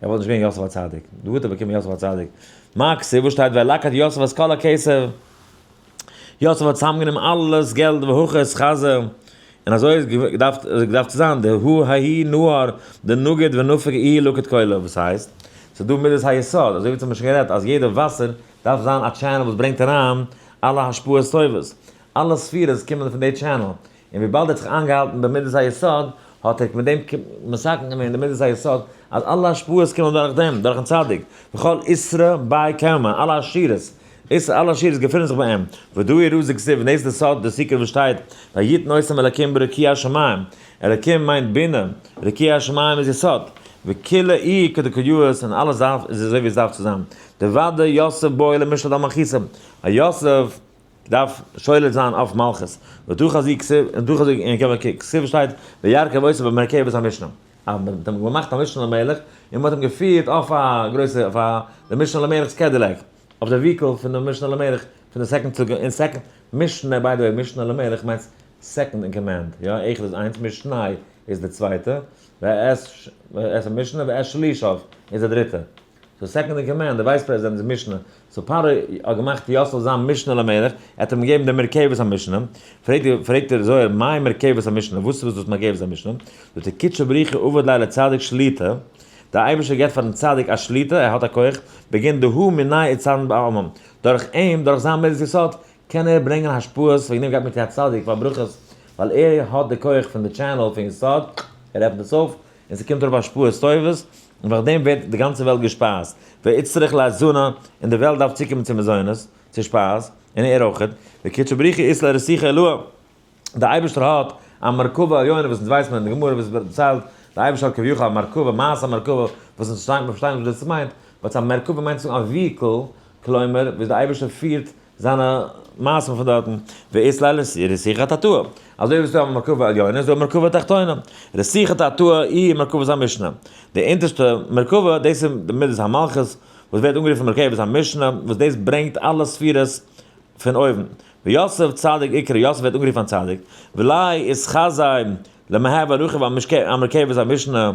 A: ער וואלט נישט געווען יוסף הצדיק, דא האט ער באקומען יוסף הצדיק, מה כתיב וואס שטייט וילקט יוסף את כל הכסף. יוסף האט צוזאמגענומען אלעס געלט והכעס חזה, און אזוי איז געדארפט געדארפט צו זיין, דהא האי נהר דנגיד ונפיק איהו לקט כולא, וואס הייסט? ס'איז דא מידת היסוד, אזוי ווי אונז האבן שוין גערעדט אז יעדע וואסער דארף זיין א channel וואס ברענגט אריין אלע השפעות טובות, אלע ספירות קומען פון די channel, און וויבאלד ער האט זיך איינגעהאלטן במידת היסוד, האט ער מיט דעם מתקן געווען די מידת היסוד, אז אלע השפעות קומען דורך דעם, דורכן צדיק, וכל עותרא ביה קיימא, אלע עשירות, איז אלע עשירות געפינען זיך ביי אים, ודא הוא רזא דכתיב, און דאס איז די סוד, די secret וואס שטייט, ויתן אותם אלקים ברקיע השמים, אלקים מיינט בינה, רקיע השמים איז יסוד, וכולא איהו כדקא יאות, און אלעס דארף איז אזוי ווי עס דארף צו זיין, דודאי יוסף בעי למשלט על מלכותא, א יוסף דארף שולט זיין אויף מלכות. ודא חזי כתיב, און דא חזי אין קעמער ק כתיב שטייט וירכב אותו במרכבת המשנה. אז מען האט אים געמאכט א משנה למלך, און מען האט אים געפירט אויף א גרויסע, אויף א, די משנה למלך'ס Cadillac, אויף די vehicle פון די משנה למלך, פון די second to, אין second, משנה, by the way, משנה למלך מיינט second in command, יא, אחד איז איינס, משנה איז די צווייטע, ואת המשנה ואת שלישיו איז די דריטע. סאו second in command, די vice president איז משנה, so פרעה האט געמאכט יוסף זיין משנה למלך, ער האט אים געגעבן די מרכבת המשנה, פרעגט דער זוהר מאי מרכבת המשנה, וואס איז דאס מרכבת המשנה, זאגט ער קודשא בריך הוא עביד ליה לצדיק שליטא, דער אייבערשטער געבט פארן צדיק א שליטה, ער האט א כח, בגין דהוא מיניה אתזדן בעלמא, דורך אים, דורך זיין מדת יסוד, קען ער ברענגען השפעות, וועגן דעם גייט מען צו א צדיק פאר ברכות, ווייל ער האט די כח פון די channel פון יסוד, ער עפנט עס אויף, און ס'קומט אראפ השפעות טובות, און דורך דעם ווערט די גאנצע וועלט געשפייזט, ואיצטריך לאזונא, און די וועלט דארף צוקומען צו מזונות, צו שפייז, און ער אויכעט, וקודשא בריך הוא אית ליה רתיכא עילאה, דער אייבערשטער האט א מרכבה עליונה וואס אונז ווייסט מען אין די גמרא וואס דערציילט, דער אייבערשטער האט כביכול א מרכבה, מעשה מרכבה, וואס אונז פארשטייען מיר נישט וואס דאס מיינט, but א מרכבה מיינט צו זאגן א vehicle, כלומר, וואס דער אייבערשטער פירט זיינע מעשים פון דארטן, ואית ליה רתיכא תתאה, אזוי ווי ס'איז דא א מרכבה עליונה איז דא א מרכבה תחתונה, רתיכא תתאה היא מרכבת המשנה, די אונטערשטע מרכבה דאס איז די מידת המלכות וואס ווערט אנגערופן מרכבת המשנה וואס דאס ברענגט אלע ספירות פון אויבן, ויוסף צדיק איקרי, יוסף ווערט אנגערופן א צדיק, וליה אתחזי למהוי רכיב על מרכבת המשנה,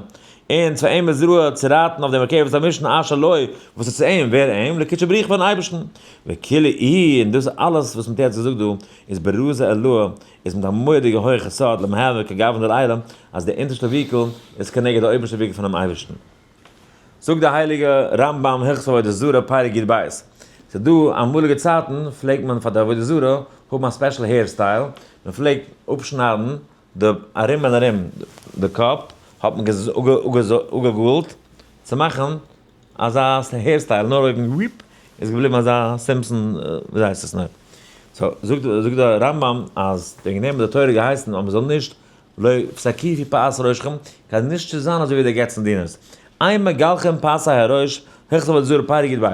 A: און צו אים איז ראוי צו רייטן אויף די מרכבת המשנה אשר לו, וואס איז צו אים, ווער אים? לקודשא בריך פארן אייבערשטן, וכולא איהו, און דאס אלעס וואס מ'האט יעצט געזאגט דא, איז ברזא עילאה, איז מיט א מורא'דיגע הויכע סוד למהוי כגוון דלעילא, אז די אונטערשטע וויקל איז כנגד די אויבערשטע וויקל פונעם אייבערשטן. זאגט די הייליגע רמב ם הלכות עבודה זרה פרק י ב, ס'איז דא אמאליגע צייטן פלעגט מען פאר די עבודה זרה האבן א special hair style, מען פלעגט אפשניידן די ארום און ארום די קאפ האט מען אפגעגאלט צו מאכן אזא hair style, נאר אויבן וויפ איז געבליבן אזא סימפסאן וויאזוי הייסט עס נאר. so זאגט די רמב ם אז וועגן דעם האט די תורה געהייסן אז מען זאל נישט לא תקיפו פאת ראשכם, כדי נישט צו זיין אזוי ווי די געצן דינערס. אין מגלחין פאת הראש, הלכות עבודה זרה פרק י ב.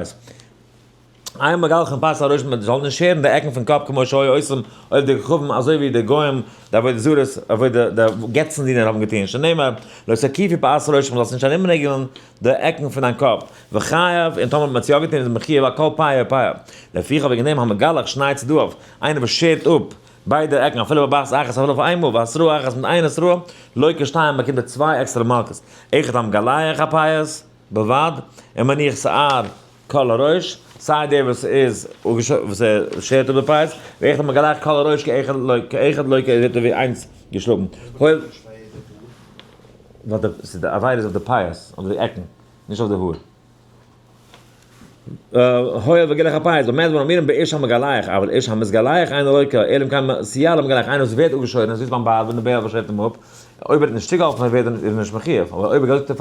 A: אין מגלחין פאת הראש, מען זאל נישט שערן די עקן פון קאפ כמו שהיו עושים עובדי כוכבים, אזוי ווי די גוים, די עבודה זרות, עבודה, די געצן דינער האבן געטון, שנאמר, לא תקיפו פאת ראשכם, זאלסט נישט ארומרינגלען די עקן פון דיין קאפ, וחייב, און טאמער האט מען עס יא געטון איז מען מחויב על כל פאה ופאה. לפיכך וועגן דעם המגלח שני צדדיו, איינער וואס שערט אפ ביידע עקן אפילו בבת אחת אפילו אויף איינמאל והתראה אחת מיט איין התראה, לוקה שתיים באקומט ער צוויי עקסטערע מלקות, אחד המגלח הפאות בלבד, ומניח שער כל הראש, סיי דער וואס איז וואס ער שערט אפ די פאות, ואחד המגלח כל הראש כאחד כאחד לוקה ער ווערט ווי איינס געשלאגן. ווייל די ס'איז די עבירה איז אויף די פאות, אויף די עקן, נישט אויף די האר. הואיל וגילח הפאות, במה דברים אמורים באיש המגלח, אבל איש המתגלח אינו לוקה, אלא אם כן סייע למגלח, איינער וואס ווערט אפגעשוירן, אזוי איז ביים barber, ווען דער barber שערט אים אפ, אויב ער האט נישט צוגעהאלפן ווערט ער איז נישט מחויב, אבער אויב ער זאגט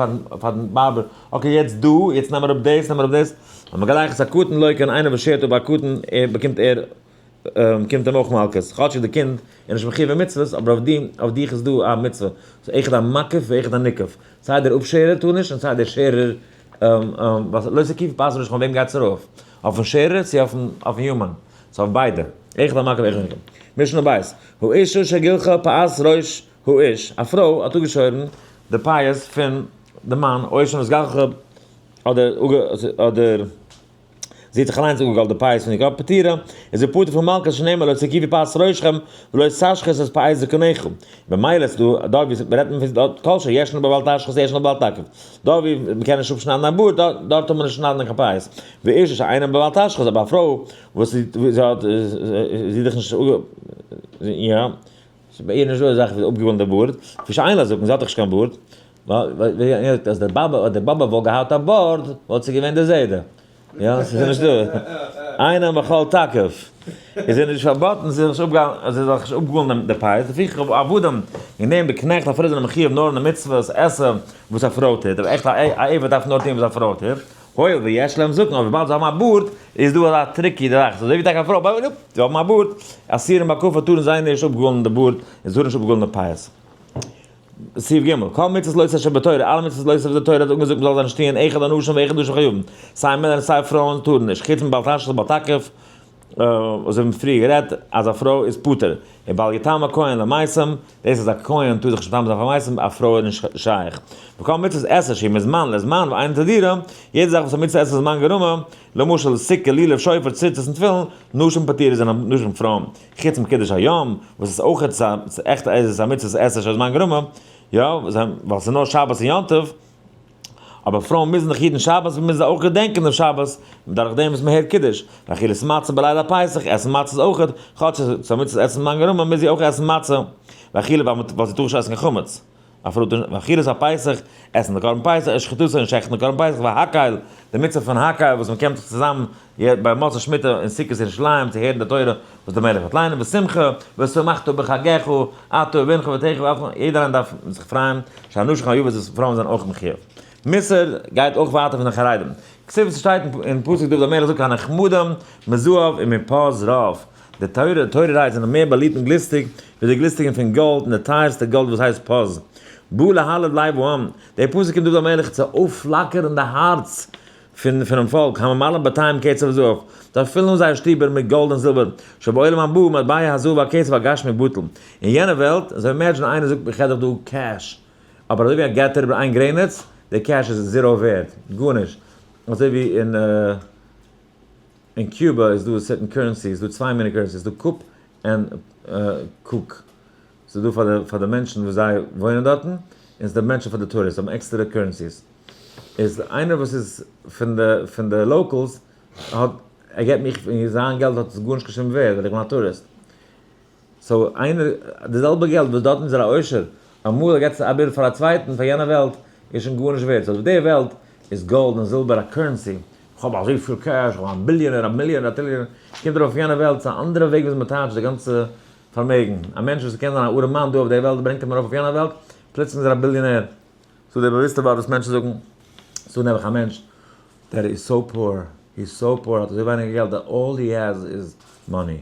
A: פארן barber, okay יעצט דא, יעצט נעם אראפ דאס, נעם אראפ דאס, המגלח את הקטן לוקה, און איינער וואס שערט אפ א קטן, ער באקומט ער קומט אים אויך מלקות, כאטשיג די קינד איז נישט מחויב אין מצוות, אבער אויף די אויף דיך איז דא א מצוה, ס'איז אחד המקיף ואחד הניקף, סיי דער אפשערער טאר נישט און סיי דער שערער לא תקיפו פאת ראשכם אויף וועם גייט עס ארויף? אויפן שערער צו אויפן אויפן human? ס'איז אויף ביידע, אחד המקיף ואחד הניקף. משנה בית, האשה שגילחה פאת ראש האיש, א פרוי האט אפגעשוירן די פאות פון די מאן, או שנתגלחה אדער אדער. זי האט זיך אליינס אפגעגאלט די פאות פון איר קאפ פטורה, איז זי פטור פון מלקות שנאמר לא תקיפו פאת ראשכם ולא תשחית את פאת זקנך. במילא איז דא דארט ווי רעדט מען פון דארט כל שישנו בבל תשחית ישנו בבל תקיף. דארט ווי מען קען נישט אפשניידן א בארד דארט טאר מען נישט שניידן קיין פאות. ואשה שאינה בבל תשחית אבער א פרוי וואס זי האט זי דאך נישט יא ס'איז ביי איר נישט דא אזא זאך ווי אפגעגאלן די בארד, כפי שאין לה זקן זי האט דאך נישט קיין בארד. ווייל אז דער באבע אדער באבע וואלט געהאט א בארד וואלט זי געווען די זיידע. יא, ס'איז נישט דא. איינער בכל תקיף. איז ער נישט פארבאטן זיך נישט אפגאלן אז זי זאל זיך נישט אפגאלן די פאות, לפיכך עבדים, און נעם די קנעכט אפילו זענען מחויב נאר אין די מצוות עשה וואס א פרוי טוט, אבער עכט א עבד דארף נאר טון וואס א פרוי טוט, הואיל ויש להם זקן, אבער וויבאלד זיי האבן א בארד, איז דא אזא tricky זאך, ס'איז אזוי ווי טאקע א פרוי, אבער זיי האבן א בארד, אסורים בהקפה טארן זיי נישט אפגאלן די בארד, און זיי טארן נישט אפגאלן די פאות. סעיף ג', כל מצוות לא תעשה שבתורה, אלע מצוות לא תעשה וואס די תורה האט אנגעזאגט מ'זאל זיי נישט טוען, אחד אנשים ואחד נשים חייבים, סיי מענער און סיי פרויען טארן נישט, חוץ מבל תשחית ובל תקיף, וואס מיר האבן פריער גערעדט אז א פרוי איז פטור, און בל יטמא כהן למתים, דאס אז א כהן טאר זיך נישט מטמא זיין פאר מתים, א פרוי איז נישט שייך. וכל מצוות עשה שהיא מזמן לזמן ואינה תדירה, יעדע זאך וואס א מצוה עשה זמן גרמא, למשל סוכה, לולב, שופר, ציצית און תפילין, נשים פטורות זענען נשים פרויען. חוץ מקידוש היום, וואס איז אויך עכט איז עס א מצוות עשה שהזמן גרמא, יא, ווייל ס'איז נאר שבת און יום טוב, אבער פרויען מוזן דאך היטן שבת, מוזן זיי אויך געדענקען דעם שבת, דורך דעם וואס מ'הערט קידוש, ואכילת מצה בליל הפסח, עסן מצה איז אויך, כאטש עס איז א מצוות עשה זמן גרמא, מוז זי אויך עסן מצה, ואכילה ווייל זי טאר נישט עסן קיין חמץ. ואכילת הפסח, עסן די קרבן פסח, ושחיטתו און שעכטן די קרבן פסח, והקהל, די מצוה פון הקהל וואס מען קומט זיך צוזאם ביי מוצאי שמיטה אין סוכות ירושלים צו הערן די תורה וואס דער מלך וועט ליינען, ושמחה, ושמחת בחגך, אתה ובנך ובתך ועבדך, יעדער איינער דארף זיך פרייען, שהנשים חייבות וואס פרויען זענען אויך מחויב. מוסר גייט אויך ווייטער פון די חרדים. כתיב ס'שטייט אין פסוק דוד המלך זאגט הנחמדים מזהב ומפז רב. די תורה תורה רייד זענען מער באליבט און גליסטיג ווי די גליסטיגן פון גאלד און די טייערסטע גאלד וואס הייסט פז. בא להלהב לב העם, דער פסוק קומט דוד המלך צו אויפפלאקערן די הארץ פון פונעם פאלק, הממלאים בתיהם כסף וזהב, זיי פילן אן זייער שטיבער מיט גאלד און זילבער, שבעולם הבא מטבע הזהב והכסף הגשמי בטל, אין יענע וועלט, אזוי imagine איינער זאגט איך געב דיך דא cash, אבער אזוי ווי א געט אריבער איין גרעניץ, די cash איז zero ווערד, גארנישט, אזוי ווי אין אין Cuba איז דא certain currency, איז דא צוויי מיני currency, איז דא קופ און קוק, ס'איז דא פאר די פאר די מענטשן וואס זיי וואוינען דארטן, און ס'איז דא מענטשן פאר די tourists, האבן עקסטערע currencies. איז איינער וואס איז פון די פון די locals האט ער געבט מיך פון זיין געלט האט עס גארנישט קיין שום ווערד ווייל איך בין א טוריסט. so איינער די זעלבע געלט וואס דארטן איז ער א עושר, אמאל ער געבט עס אבער פאר א צווייטן פאר יענע וועלט איז שוין גארנישט ווערד. so אויף די וועלט איז גאלד און זילבער א currency. איך האב אזויפיל cash, איך בין א ביליאנער, א מיליאנער, א טריליאנער, קומט ארויף אויף יענע וועלט, ס'איז א אנדערע וועג וויאזוי מ'טייטשט די גאנצע פארמעגן. א מענטש וואס קען זיין א ארעמאן דא אויף די וועלט ברענגט אים ארויף אויף יענע וועלט, פלוצלינג איז ער א ביליאנער. ס'איז דער באוויסטע ווארט וואס מענטשן זאגן, ס'איז דא נעבעך א מענטש that is so poor, he is so poor, האט אזוי ווייניג געלט that all he has is money.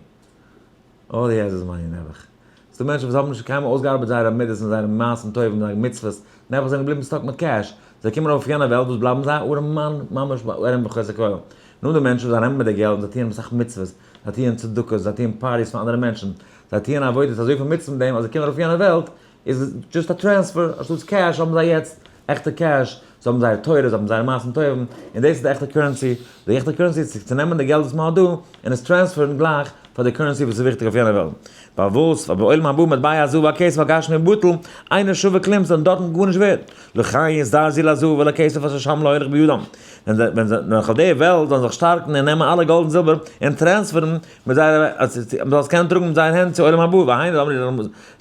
A: All he has is money נעבעך. ס'איז דא מענטשן וואס האבן נישט קיינמאל אויסגעארבעט זייערע מידות און זייערע מעשים טובים און זייערע מצוות, נעבעך זענען געבליבן stuck מיט cash, זיי קומען ארויף אויף יענע וועלט וואס בלייבן זיי ארעם מאן ממש ערום וחוסר כל. נאר די מענטשן וואס זיי נעמען מיט די געלט און זיי טוען אסאך מצוות, זיי טוען צדקות, זיי טוען parties פאר אנדערע מענטשן, זיי טוען עבודות אזויפיל מצוות מיט דעם אז זיי קומען ארויף אויף יענע וועלט איז just א transfer, אנשטאטס cash האבן זיי יעצט עכטע cash, זיי האבן זייער תורה, זיי האבן זייערע מעשים טובים, און דאס איז די עכטע currency, די עכטע currency איז צו נעמען די געלט וואס מען האט דא און עס transfer ן גלייך פאר די currency וואס איז וויכטיג אויף יענע וועלט. פארוואס? ווייל בעולם הבא מטבע הזהב והכסף הגשמי בטל, אינו שווה כלום, זיי זענען דארטן גארנישט ווערד, לכן יזדרזו לזהב ולכסף אשר שם להוליך בידם, ווען זיי ווען זיי נאך אויף די וועלט זאלן זיך שטארקן און נעמען אלע גאלד און זילבער און transfer ן מיט זייערע אז מען זאל עס קענען טראגן מיט זייערע הענט צו עולם הבא, והיינו דאמרי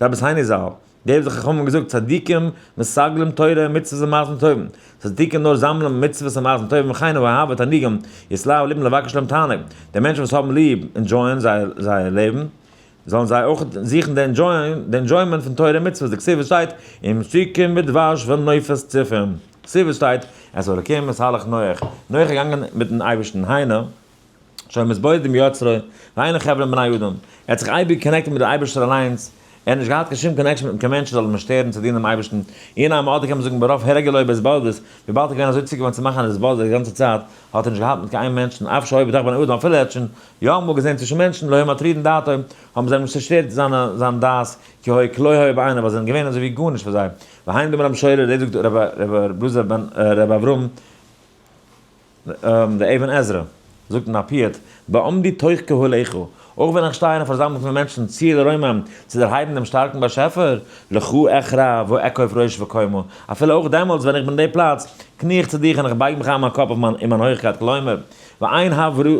A: רבותינו ז"ל, די האבן זיך חכמים געזאגט, צדיקים מסגלים תורה ומצוות ומעשים טובים, צדיקים נאר זאמלען מצוות און מעשים טובים וכן אוהבי תענוגים יתלהבו לבם לבקש להם תענוג, די מענטשן וואס האבן ליב enjoy ען זייער לעבן, זאלן זיי אויך זוכן די enjoyment פון תורה און מצוות, דכתיב וואס שטייט, ומתוקים מדבש ונופת צופים, כתיב וואס שטייט, את האלקים התהלך נח, נח איז געגאנגען מיטן אייבערשטן, היינו, שהיה מתבודד עם יוצרו, ואינו חבר עם בני אדם, ער האט זיך אייביג connected מיט דער אייבערשטער אליינס, ער האט נישט געהאט קיין שום connection מיט קיין מענטשן זאל אים שטערן צו דינען דעם אייבערשטן, אי נמי אדער קען מען זאגן ברוב הרגלו בהתבודדות, וויבאלד ער איז געווען אזוי צוגעוואוינט צו מאכן אן התבודדות די גאנצע צייט, האט ער נישט געהאט מיט קיין איין מענטשן, אף שהי' בתוך בני אדם אפילו ער האט שוין יא אמאל געזען צווישן מענטשן, לא היו מטרידין דעתו, האבן זיי אים נישט צעשטערט זיין דעת, כי היו כלא היו בעיניו, ווייל זיי זענען געווען אזוי ווי גארנישט פאר זיי. והיינו דאמר המשורר, דאס זאגט ר' אלעזר בן ר' אברהם, דער אבן עזרא זאגט אין א פיוט, בעמדי תוך קהלך, אויך ווען איך שטיי אין א פארזאמלונג פון מענטשן, צי לרומם, צו דערהייבן דעם שטארקן באשעפער, לך אכרע ואכוף ראש וקומה, אפילו אויך דעמאלטס ווען איך בין אין די פלאץ, קני איך צו דיך און איך בייג מיך איין מיין קאפ אויף מיין אין מיין הויכקייט, כלומר, ואין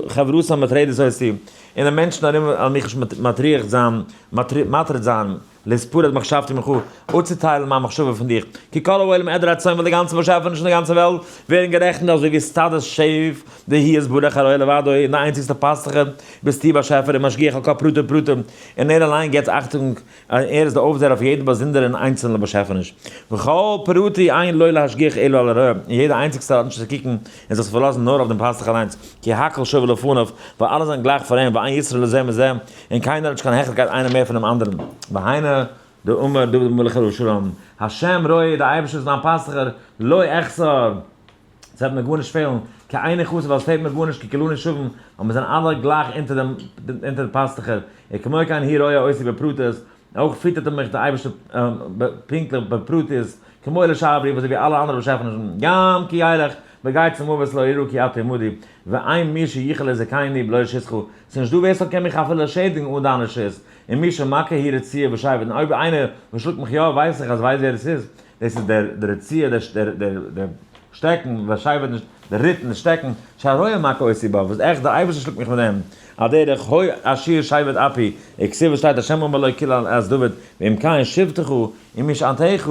A: חברותם מטרדת אותי, און די מענטשן ארום וועלן מיך נישט מטריח זיין, מטריד זיין. להתפרד מחשבתי ממך, אפצוטיילן מיין מחשבה פון דיך, כי כל העולם עדר הצאן ווייל די גאנצע באשעפעניש און די גאנצע וועלט ווערן גערעכנט אזוי ווי סטאדעס שעף, והוא יתברך הרועה לבדו, און די איינציגסטע פאסטוכער ביסטו באשעפער און משגיח על כל פרט ופרט, און ער אליין גיבט אכטונג, און ער איז די אויפזעער אויף יעדע באזונדערע און איינצעלנע באשעפעניש. וכל פרט אין לו להשגיח אלא על הרועה, און יעדע איינציגסטער האט נישט צו קוקן און זיך צו פארלאזן נאר אויף דעם פאסטוך אליינס, כי הכל שווה לפניו, ווייל אלע זענען גלייך פאר אים, ואין יתרון לזה מזה, און קיינער האט נישט קיין העכערקייט איינער מער פונעם אנדערן. והיינו דאמר דוד המלך עליו השלום, השם רועי, דער אייבערשטער איז מיין פאסטוכער, לא אחסר, עס וועט מיר גארנישט פעלן, כי איני חסר, ווייל עס פעלט מיר גארנישט, כי כולנו שווים, ווייל מיר זענען אלע גלייך אונטער דעם אונטער די פאסטוכער, וכמו כן הוא רועה אותי בפרטיות, אויך פיטערט ער מיך דער אייבערשטער פונקטליך בפרטיות, כמו לשאר הבריות, אזוי ווי אלע אנדערע באשעפענישן, גם כי ילך בגיא צלמוות לא אירא כי אתה עמדי, ואין מי שיכול לזכני בלא רשותך, ס'איז נישט דא ווער ס'זאל קען מיך אפילו שעדיגן אן דיין רשות, און מי שמכה הוא רצועה ושבט, און אויב איינער וואס שלאגט מיך יא ווייס איך אז ווייסט ווער עס איז, דאס איז דער רצועה, דער שטעקן, ושבט נישט, דער ריט און די שטעקן, שהרועה מכה אותי בה, וואס עכט דער אייבערשטער שלאגט מיך מיט דעם, על דרך הוי אשיר שבט אפי, וכתיב וואס שטייט השם אמר לו כלל את דוד, ואם כן שבטך ומשענתך,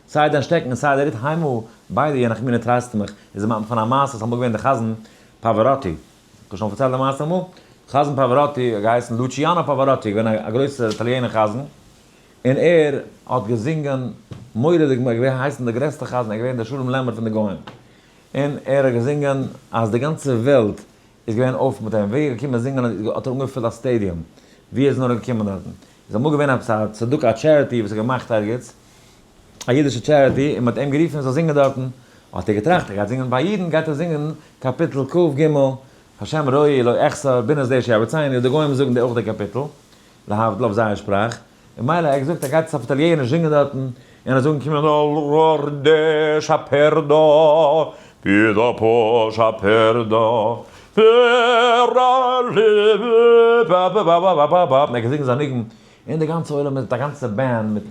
A: סיי דיין שטעקן און סיי דער ריט המה, ביידע ינחמוני טרייסטן מיך, איז דערמאנט פון א מעשה, ס'איז אמאל געווען דער חזן פאוואראטי, כ'האב שוין פארציילט די מעשה אמאל, חזן פאוואראטי האט געהייסן לוטשיאנא פאוואראטי, געווען א גרויסער איטאליענער חזן, און ער האט געזינגען מורא'דיג, ער איז געווען הייסן דער גרעסטער חזן, ער איז געווען דער שלום לעמער פון די גוים, און ער האט געזינגען אז די גאנצע וועלט איז געווען אויף מיט אים, ווי ער איז געקומען זינגען האט ער אנגעפילט א stadium, ווי ער איז נאר געקומען דארטן, איז אמאל געווען עפעס א צדקה א charity וואס האט געמאכט ערגעץ, א אידישע charity, און מען האט אים גערופן ער זאל זינגען דארטן, האט ער געטראכט ער גייט זינגען ביי אידן גייט ער זינגען קאפיטל כ ג השם רועי לא אחסר בינת דשא ירביצני, די גוים זאגן די אויך די קאפיטל, להבדיל אויף זייער שפראך, און מילא ער האט געזאגט ער גייט עס אויף איטאליעניש זינגען דארטן, און ער זאגן קומען דא שאפערדא, פידא פא שאפערדא, און ער האט געזינגען זיין ניגון, און די גאנצע עולם מיט א גאנצע band מיט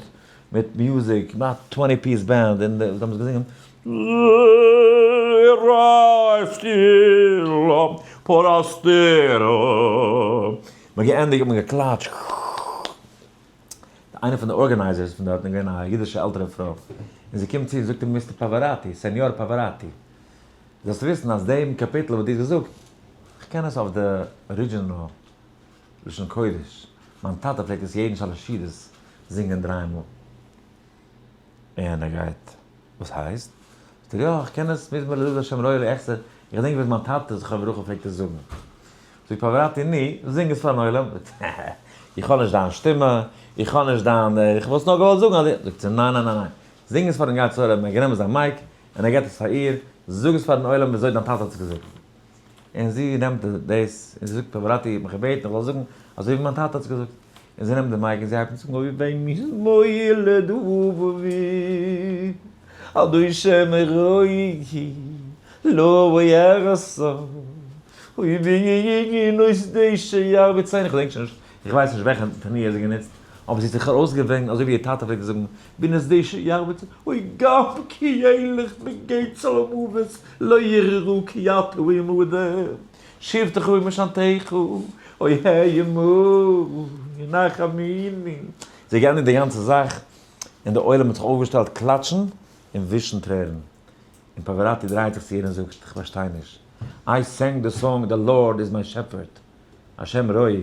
A: מיט music, מיט א 20 piece band, און זיי האבן עס געזינגען. מען האט געענדיגט האט מען געקלאטשט. איינע פון די organizers פון דארטן איז געווען א אידישע עלטערע פרוי, און זי קומט צו און זאגט אים Mister פאוואראטי, Signor פאוואראטי, זאלסט וויסן אז דעם קאפיטל וואס דו האסט געזאגט, איך קען עס אויף די original לשון קודש, מיין טאטע פלעגט עס יעדן שלש סעודות זינגען דריי מאל. און ער גייט, וואס הייסט? זאגט ער, יא, איך קען עס, מזמור לדוד השם רועי לא אחסר, איך געדענק ווי מיין טאטע זכרונו לברכה פלעגט עס זאגן. זאגט פאוואראטי, נו, זינג עס פארן עולם. זאגט ער, איך האב נישט דיין שטימע, איך האב נישט דיין, איך וואלט עס נאר געוואלט זאגן אז. זאגט זי, ניין ניין ניין ניין, זינג עס פארן גאנצן עולם. ער האט גענומען זיין mic און ער געבט עס פאר איר, זאג עס פארן עולם ווי אזוי דיין טאטע האט עס געזאגט. און זי נעמט דאס און זי זאגט פאוואראטי האט מיך געבעטן איך זאל זאגן אזוי ווי מיין טאטע האט עס געזאגט. און זי נעמט די mic און זי הייבט אן זאגן אוי וויי מזמור לדוד השם רועי לא אחסר אוי בינות דשא ירביצני, איך געדענק שוין נישט, איך ווייס נישט וועלכע תנועה זי גענוצט, אבער זי האט זיך ארויסגעווענדט אזוי ווי איר טאטע פלעגט זאגן בינות דשא ירביצני, אוי גם כי ילך בגיא צלמוות לא יראו כי אתה עמדי. שבטך ומשענתך, אוי ה' ימור ינחמני. זיי געענדיגט די גאנצע זאך, און די עולם האט זיך אויפגעשטעלט קלאטשן און ווישן טרערן. און פאוואראטי דרייט זיך צו איר און זאגט, איך פארשטיי נישט. I sang the song the Lord is my shepherd, השם רועי,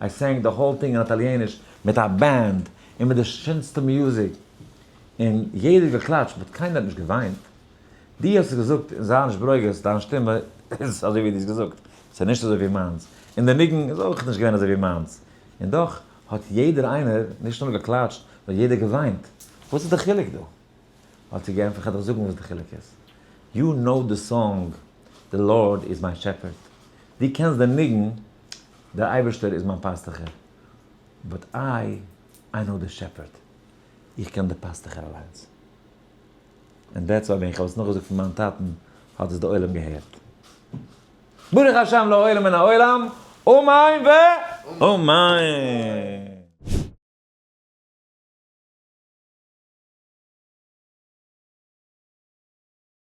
A: I sang the whole thing אין איטאליעניש מיט א band און מיט די שענסטע music, און יעדער האט געקלאטשט but קיינער האט נישט געוויינט. דו האסט עס געזאגט און זיי נישט ברוגז, דיין שטימע איז אזוי ווי דו האסט געזאגט, ס'איז נישט אזוי ווי מיינס, און די ניגון איז אויך נישט געווען אזוי ווי מיינס, און דאך האט יעדער איינער נישט נאר געקלאטשט, נאר יעדער געוויינט, וואס איז די חילוק דא? האט זי געענטפערט, כ'וועל דיך זאגן וואס די חילוק איז, you know the song, the Lord is my shepherd, דו קענסט די ניגון, דער אייבערשטער איז מיין פאסטוכער, but I, I know the shepherd, איך קען די פאסטוכער אליינס. און that's why ווען איך האב עס נאכגעזאגט פון מיין טאטן האט עס די עולם געהערט. ברוך השם לעולם מן העולם, אמן ואמן!